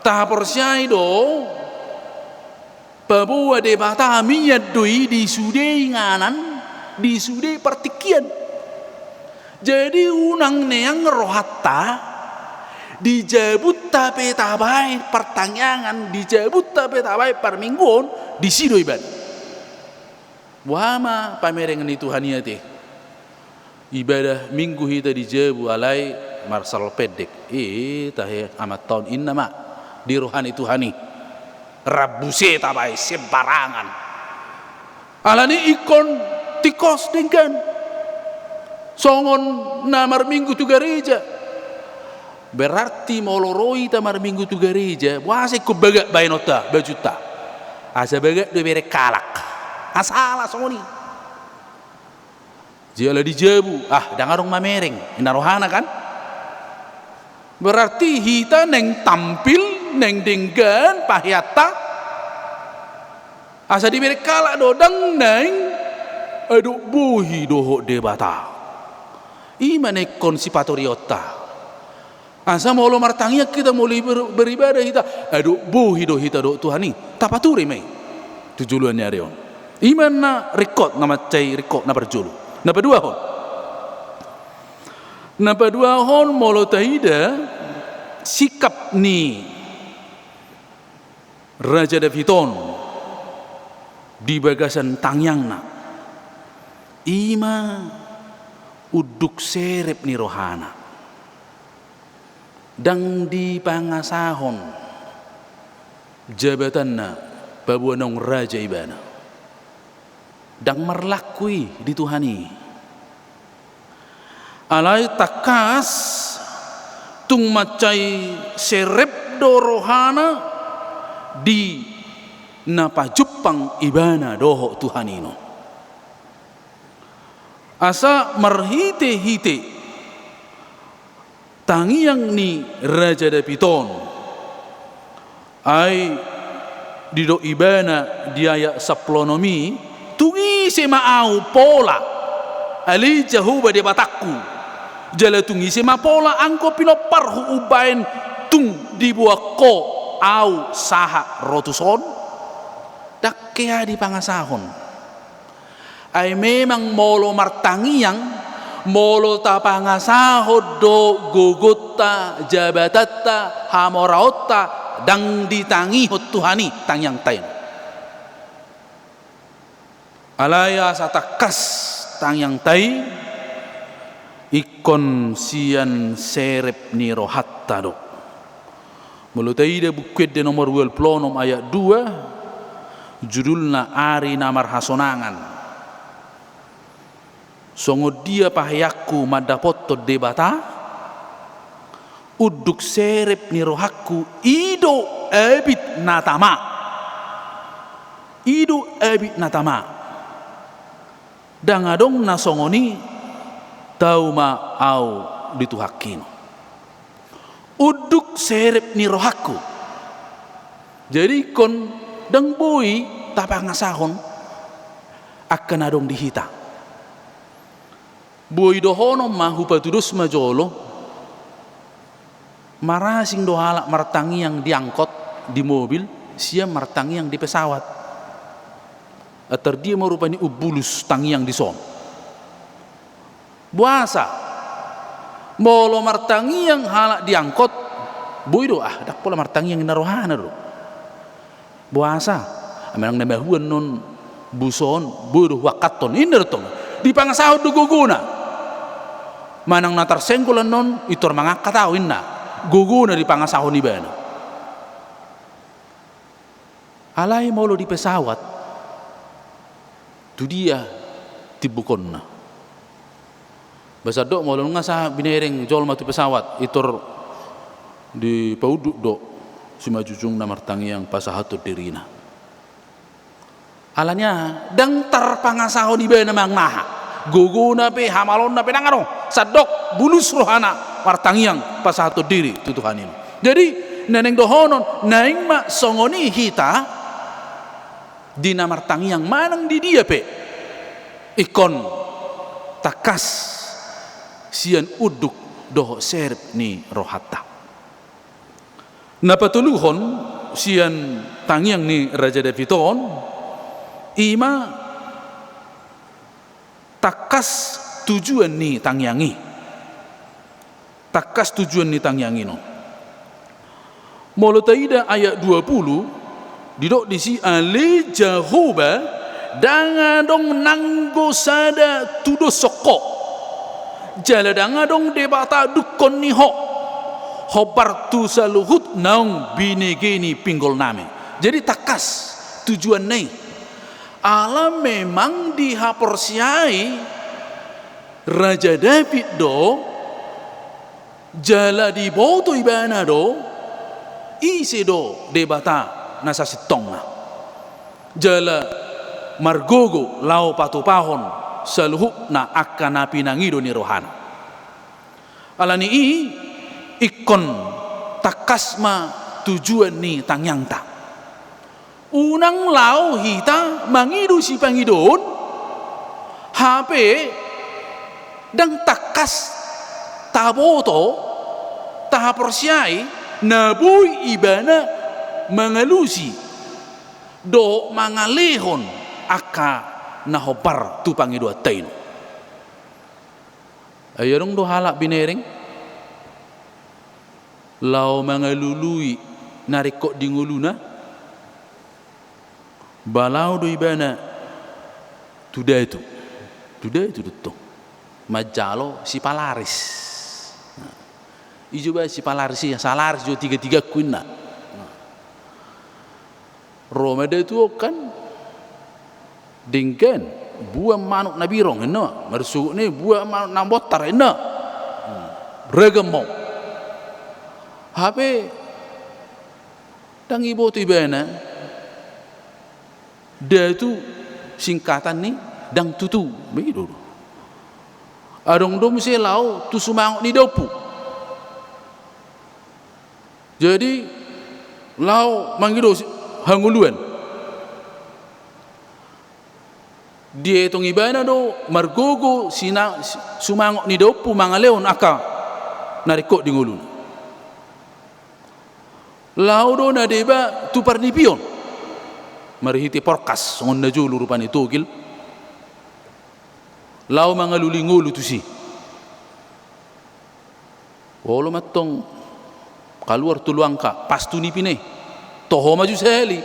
Taparsiai do, paboa Debata mian do i di sude inganan, di sude partingkian. Jadi unang neang rohanta, di jabunta pe tabaen partangiangan, di jabunta pe tabaen parmingguon, disi do ibana. Boha ma pamereng ni Tuhan i ate? Ibadah Minggu hita di jabu alai marsaol pendek. I tahe amanta on, inna ma di roha ni Tuhan i. Rambu se tabaen sembarangan. Alani ingkon tingkos denggan. Songon na marminggu tu gareja. Berarti molo ro hita marminggu tu gareja, boasa ingkon bagak baenonta, bajunta? Asa bagak do ibereng halak. Asala songon i. Jala di jabu, ah, ndang adong mamereng, inna rohana kan? Berarti hita naeng tampil, naeng denggan paheanta, asa dibereng halak do, ndang naeng adop bohi dohot Debata. I ma na ingkon sipatorionta. Asa molo martangiang hita, molo ber-, beribadah hita, adop bohi do hita dohot Tuhan i. Tapature ma i tu joloan ni ari on. I ma na ringkot, na mansai ringkot na parjolo. Na paduahon. Na paduahon molo taida sikap ni Raja David on di bagasan tangiangna. I ma unduk serep ni rohana. Ndang dipangasahon jabatanna paboa naung raja ibana. Ndang marlaku i di Tuhan i. Alai tangkas tung mansai serep do rohana di na pajumpang ibana dohot Tuhan i non. Asa marhitehite tangiang ni Raja David on, ai didok ibana di ayat sampulu onom i, tung ise ma ahu pola, ale Jahowa Debatangku, jala tung ise ma pola anggo pinomparhu umbahen tung diboan Ho ahu sahat ro tuson? Ndang hea dipangasahon. Ai memang molo martangiang, molo tapangasahon do gogonta, jabatanta, hamoraonta, ndang ditangihon Tuhan i tangiangta i. Alai asa tangkas tangiangta i, ingkon sian serep ni rohanta do. Molo taida Buku Ende nomor ualu pulu onom ayat dua, judulna Ari na Marhasonangan. Songon dia paheanku mandapothon Debata, unduk serep ni rohangku i do abit na tama. I do abit na tama. Ndang adong na songon i, tau ma ahu di Tuhanki non. Unduk serep ni rohangku. Jadi ingkon ndang boi tapangasahon angka na adong di hita. Boi dohonon ma, hupatudos ma jolo, marasing do halak martangiang di angkot, di mobil, sian martangiang di pesawat. Atar dia ma rupani umbulus tangiang dison. Boasa? Molo martangiang halak di angkot, boi do, ah, ndang pola martangiang, inna rohana do. Boasa? Manang na mahuan non bus on, boi do huangkathon, inna do tong. Dipangasahon do gogona. Manang na tarsenggol annon, intor mangangkat ahu, inna. Gogona dipangasahon ibana. Alai molo di pesawat, tu dia timbukonna? Ba sandok molo nunga sahat binereng jolma tu pesawat, intor dipaunduk do simanjujungna martangiang pasahathon dirina. Alani aha? Ndang tarpangasahon ibana manang na aha. Gogona pe, hamaloonna pe, ndang adong. Sandok bulus rohana martangiang pasahathon diri tu Tuhan i. Jadi, na naeng dohonon, naeng ma songon i hita, di na martangiang manang di dia pe, ingkon tangkas sian unduk dohot serep ni rohanta. Na patoluhon sian tangiang ni Raja David on, i ma tangkas tujuan ni tangiang i. Tangkas tujuan ni tangiang i non. Molo taida ayat dua pulu, didok disi, ale Jahowa, ndang adong nanggo sada tudoshon Ho. Jala ndang adong Debata dungkon ni Ho. Hombar tu saluhut naung binege ni pinggolnami. Jadi tangkas tujuanna i. Ala memang dihaporseai Raja David do, jala diboto ibana do, ise do Debata na sasintongna. Jala margogo laho patupahon saluhutna angka na pinangido ni rohana. Alani i, ingkon tangkas ma tujuan ni tangiangta. Unang laho hita mangido sipangidoon, hape ndang tangkas taboto, tahaporseai, na boi ibana mangalusi dohot mangalehon angka na hombar tu pangidoanta i. Ai adong do halak binereng laho mangalului na ringkot di ngoluna, ba laho do ibana tu datu. Tu da itu do tong. Manjalo sipalaris. Nah. I jo ba sipalaris i, salaris jo tiga-tigangku inna. Nah. Ro ma da itu on kan. Denggan, buan manuk na birong inna. Marsogot ni buan manuk na bontar inna. Hmm. Ragam ma. Hape ndang diboto ibana. Da itu singkatan ni ndang tutu, begitu. Adong do muse laho tu sumangot ni daompu. Jadi laho mangido si-, hangoluan. Dietong ibana do margogo sina-, sumangot ni daompu mangalehon angka na ringkot di ngoluna. Laho do na deba tu parnipion. Marhite porkas, songon na jolo rupani togel. Laho mangalului ngolu tusi. Olo ma tong kaluar tolu angka, pas tu nipina i. Toho ma jo sahali.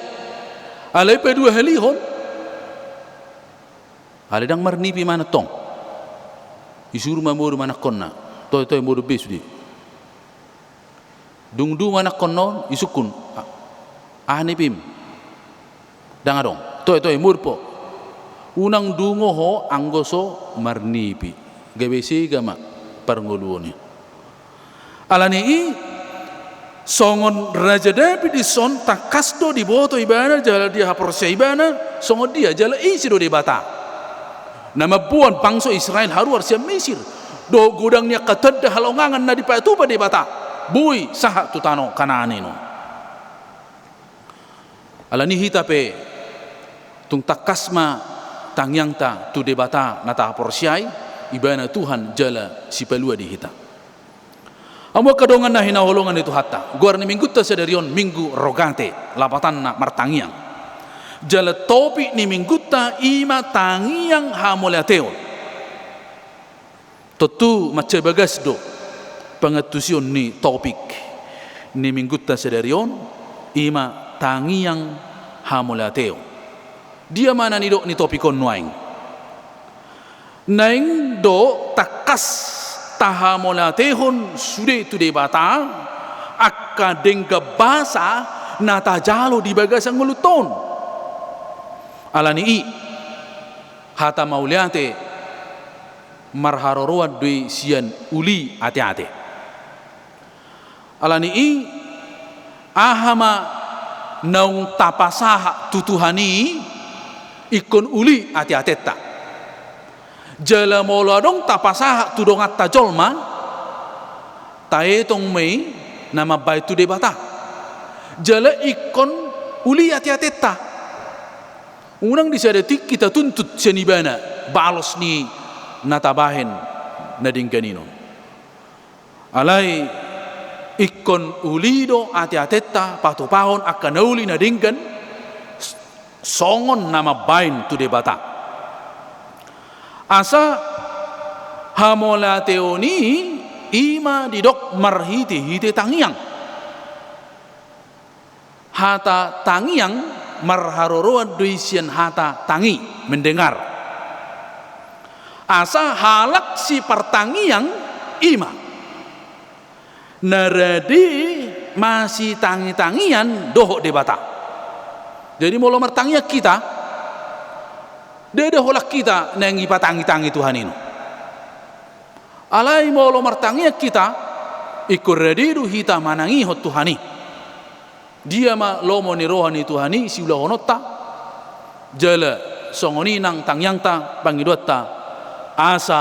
Alai paduahalihon. Alai ndang marnipi ma na tong. Disuru ma modom anakkonna. Toe, toe, modom be sude. Dung dungo anakkon on, disungkun. A-, aha nipim? Ndang adong. Toe, toe, modom ho. Unang dungo ho anggo so marnipi. Gabe sega ma parngoluon i. Alani i, songon Raja Daud dison tangkas do diboto ibana jala dihaporseai ibana, songon dia jala ise do Debata na mamboan bangso Israel haruar sian Mesir, dohot godang ni angka tanda halongangan na dipatupa Debata, boi sahat tu tano Kanaan i nuaeng. Alani hita pe, tung tangkas ma tangiangta tu Debata na tahaporseai, ibana Tuhan jala sipalua di hita. Hamu angka dongan na hinaholongan ni Tuhanta, goar ni minggunta sadari on Minggu Rogate, lapatanna martangiang. Jala topik ni minggunta i ma tangiang hamauliateon. Tontu mansai bagas do pangantusion ni topik ni minggunta sadari on, i ma tangiang hamauliateon. Dia ma na nidok ni topik on nuaeng? Naeng do tangkas tahamauliatehon sude tu Debata angka denggan basa na tajalo di bagasan ngolunta on. Alani i, hata mauliate marharoroan do i sian uli ateate. Alani i, aha ma naung tapasahat tu Tuhan i, ingkon uli ateatenta. Jala molo adong tapasahat tu donganta jolma, taetong ma i na mambahen tu Debata. Jala ingkon uli ateatenta. Unang di sada tingki tatuntut sian ibana balos ni na tabahen na denggan i nuaeng. Alai ingkon uli do ateatenta patupahon angka na uli na denggan, s-, songon na mambahen tu Debata. Asa hamauliateon i, i ma didok marhitehite tangiang. Hata tangiang marharoroan do i sian hata tangi, mendengar. Asa halak sipartangiang i ma na rade masitangitangian dohot Debata. Jadi molo martangiang hita, ndada holan hita naeng dipatangitangi Tuhan i nuaeng. Alai molo martangiang hita, ingkon rade do hita manangihon Tuhan i. Dia ma lomo ni roha ni Tuhan i siulahononta, jala songon i nang tangiangta, pangidoanta, asa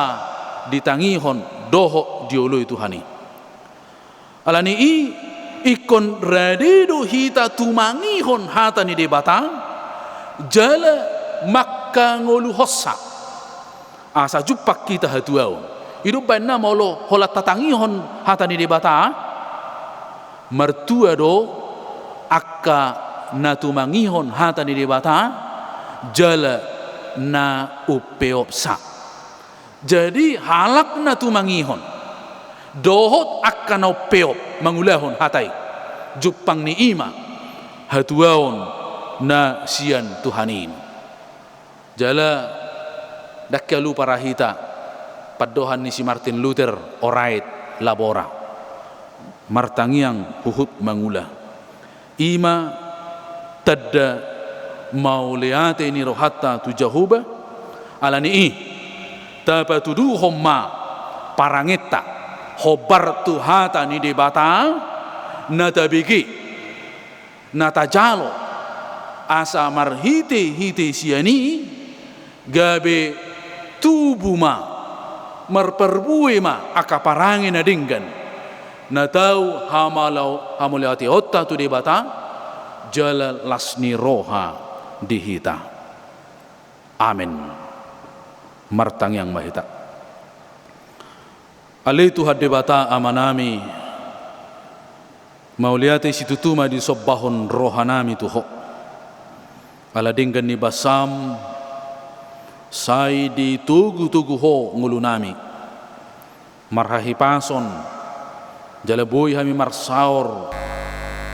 ditangihon dohot dioloi Tuhan i. Alani i, ingkon rade do hita tumangihon hata ni Debata, jala mangkangoluhonsa. Asa jumpang hita hatuaon. I do umbahen na molo holan tatangihon hata ni Debata, martua do angka na tumangihon hata ni Debata, jala na umpeopsa. Jadi halak na tumangihon dohot angka na umpeop mangulahon hata i, jumpang ni i ma hatuaon na sian Tuhan i. Jala Ndang hea lupa ra hita pandohan ni si Martin Luther, ora et labora, martangiang huhut mangula. I ma tanda mauliate ni rohanta tu Jahowa. Ala ni i, tapatuduhon ma parangenta hombar tu hata ni Debata na tabege, na tajalo, asa marhitehite sian i gabe tubu ma, marparbue ma angka parange na denggan na tau hamala-, hamauliateonta tu Debata jala las ni roha di hita. Amen. Martangiang ma hita. Ale Tuhan Debata Amanami, mauliate situtu ma disombahon rohanami tu Ho. Ala denggan ni basam, sai ditogutogu Ho ngolunami. Marhahipason, jala boi hami marsaor,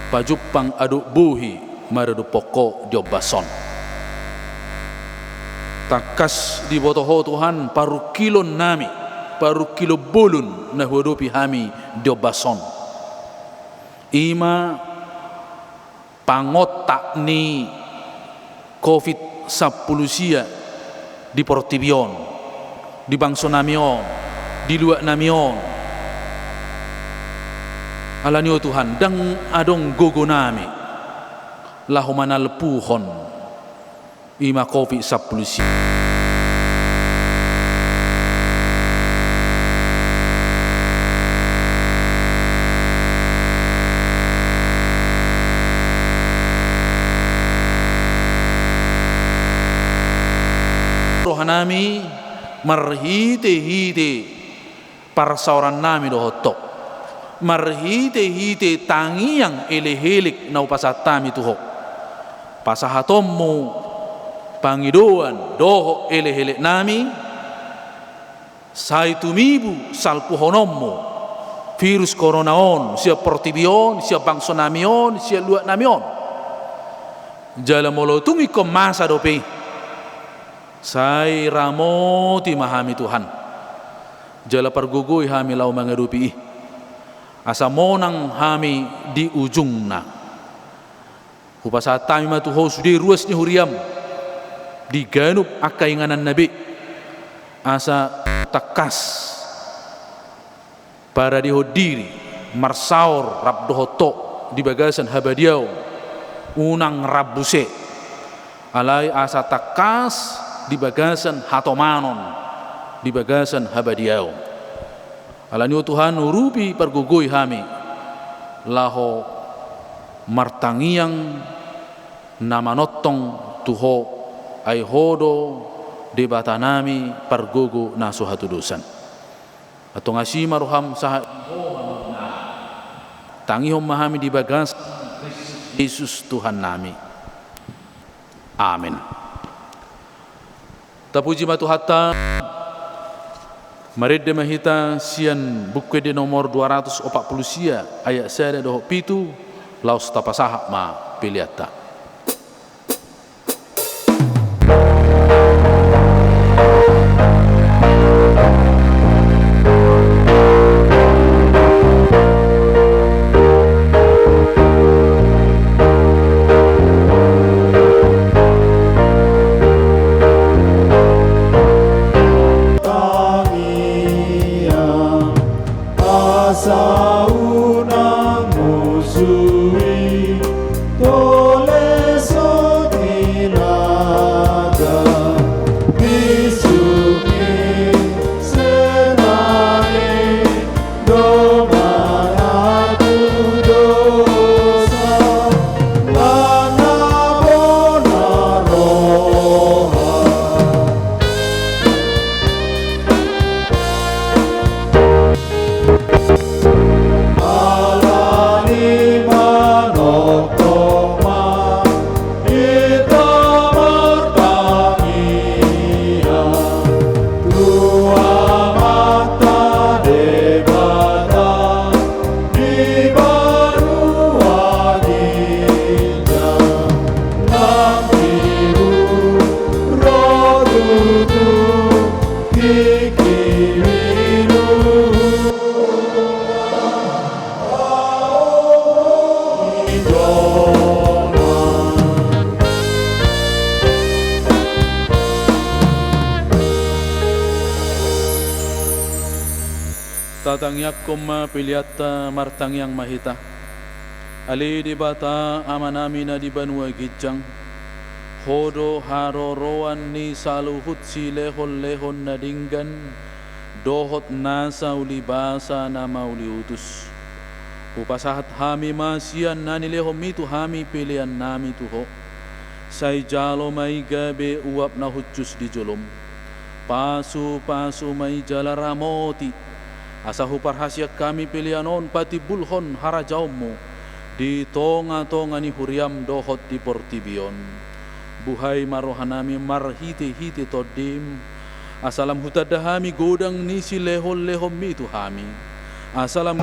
pajumpang adop bohi maradophon Ho di ombas on. Tangkas diboto Ho Tuhan parungkilonnami, parungkilon bolon na huadopi hami di ombas on. I ma pangontak ni covid sampulu sia di portibi on, di bangsonami on, di luatnami on. Ala ni i, o Tuhan, ndang adong gogonami laho manalpuhon i ma covid sampulu sia. Rohanami marhitehite parsaorannami dohot Ho, marhitehite tangiang elekelek na hupasahat hami tu Ho, pasahatonmu pangidoan dohot elekeleknami, sai tumibu salpuhononmu virus korona on sian portibi on, sian bangsonami on, sian luatnami on. Jala molo tung ingkon masa dope i, sai ramoti ma hami Tuhan, jala pargogoi hami laho mangadopi i, asa monang hami di ujungna. Hupasahat hami ma tu Ho sude ruas ni huriam di ganup angka ingananna be, asa tangkas paradehon diri, marsaor rap dohot Ho di bagasan habadiaon, unang rambu se, alai asa tangkas di bagasan hatomanon, di bagasan habadiaon. Ala ni i, o Tuhan, urupi, pargogoi hami laho martangiang na manongtong tu Ho, ai Ho do Debatanami pargogo na so hatudosan. Antong asi ma roham sahat di Ho hamu. Tangihon ma hami di bagasan Kristus Jesus Tuhannami. Amen. Tapuji ma Tuhanta. Marende ma hita sian Buku Ende nomor dua ratus opat pulu sia, ayat sada dohot pitu, laos tapasahat ma peleanta. Tangiang, asa unang musu i, tole Tatangiangkon ma peleanta, martangiang ma hita. Ale Debata Amanami na di banua ginjang, Ho do haroroan ni saluhut silehonlehon na denggan dohot nasa ulibasa na mauliutus. Hupasahat hami ma sian na nilehonMi tu hami peleannami tu Ho. Sai jalo ma i gabe uap na hushus di jolom. Pasupasu ma i jala ramoti, asa huparhaseang hami pelean on patimbulhon harajaonMu di tongatonga ni huriaM dohot di portibi on. Buhai ma rohanami marhitehite TondiM, asa lam hutanda hami godang ni silehonlehonMi tu hami. Asa lam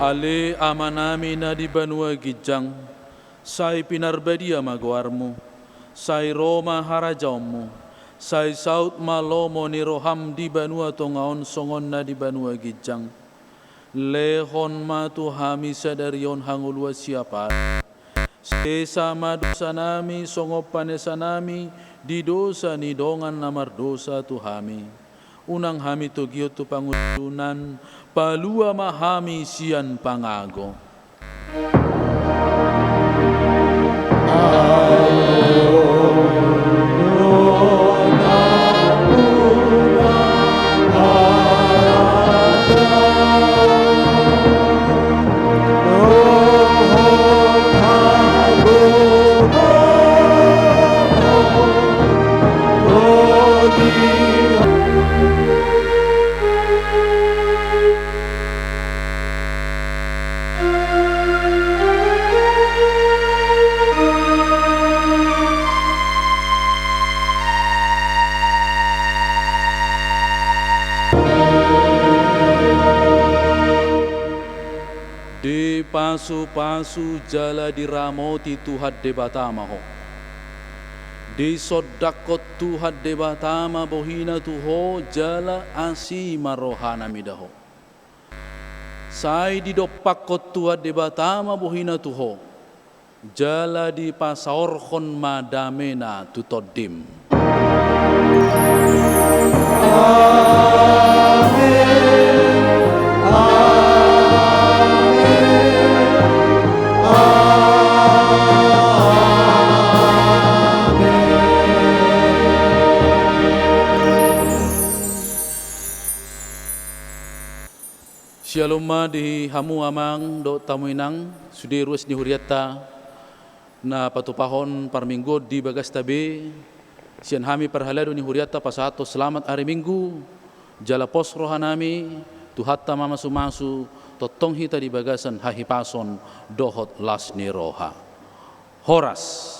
Ale Amanami na di banua ginjang, sai pinarbadia ma goarMu, sai ro ma harajaonMu, sai saut ma lomo ni rohaM di banua tonga on songon na di banua ginjang. Lehon ma tu hami sadari on hangoluan siapari. Sesa ma dosanami songon panesanami di dosa ni dongan na mardosa tu hami. Unang hami togihon tu pangunjunan, palua ma hami sian pangago. Dipasupasu jala diramoti Tuhan Debata ma ho. Disondangkon Tuhan Debata ma bohiNa tu ho jala asi ma rohaNa mida ho. Sai didompakkon Tuhan Debata ma bohiNa tu ho, jala dipasaorhon ma dameNa tu tondim. Amen. Amen. Amen. Shalom ma di hamu amang dohot hamu inang, sude ruas ni hurianta na patupahon parmingguon di bagasta be, sian hami parhalado ni hurianta pasahathon selamat ari Minggu, jala pos rohanami, Tuhanta mamasumasu, tongtong hita di bagasan hahipason dohot las ni roha. Horas.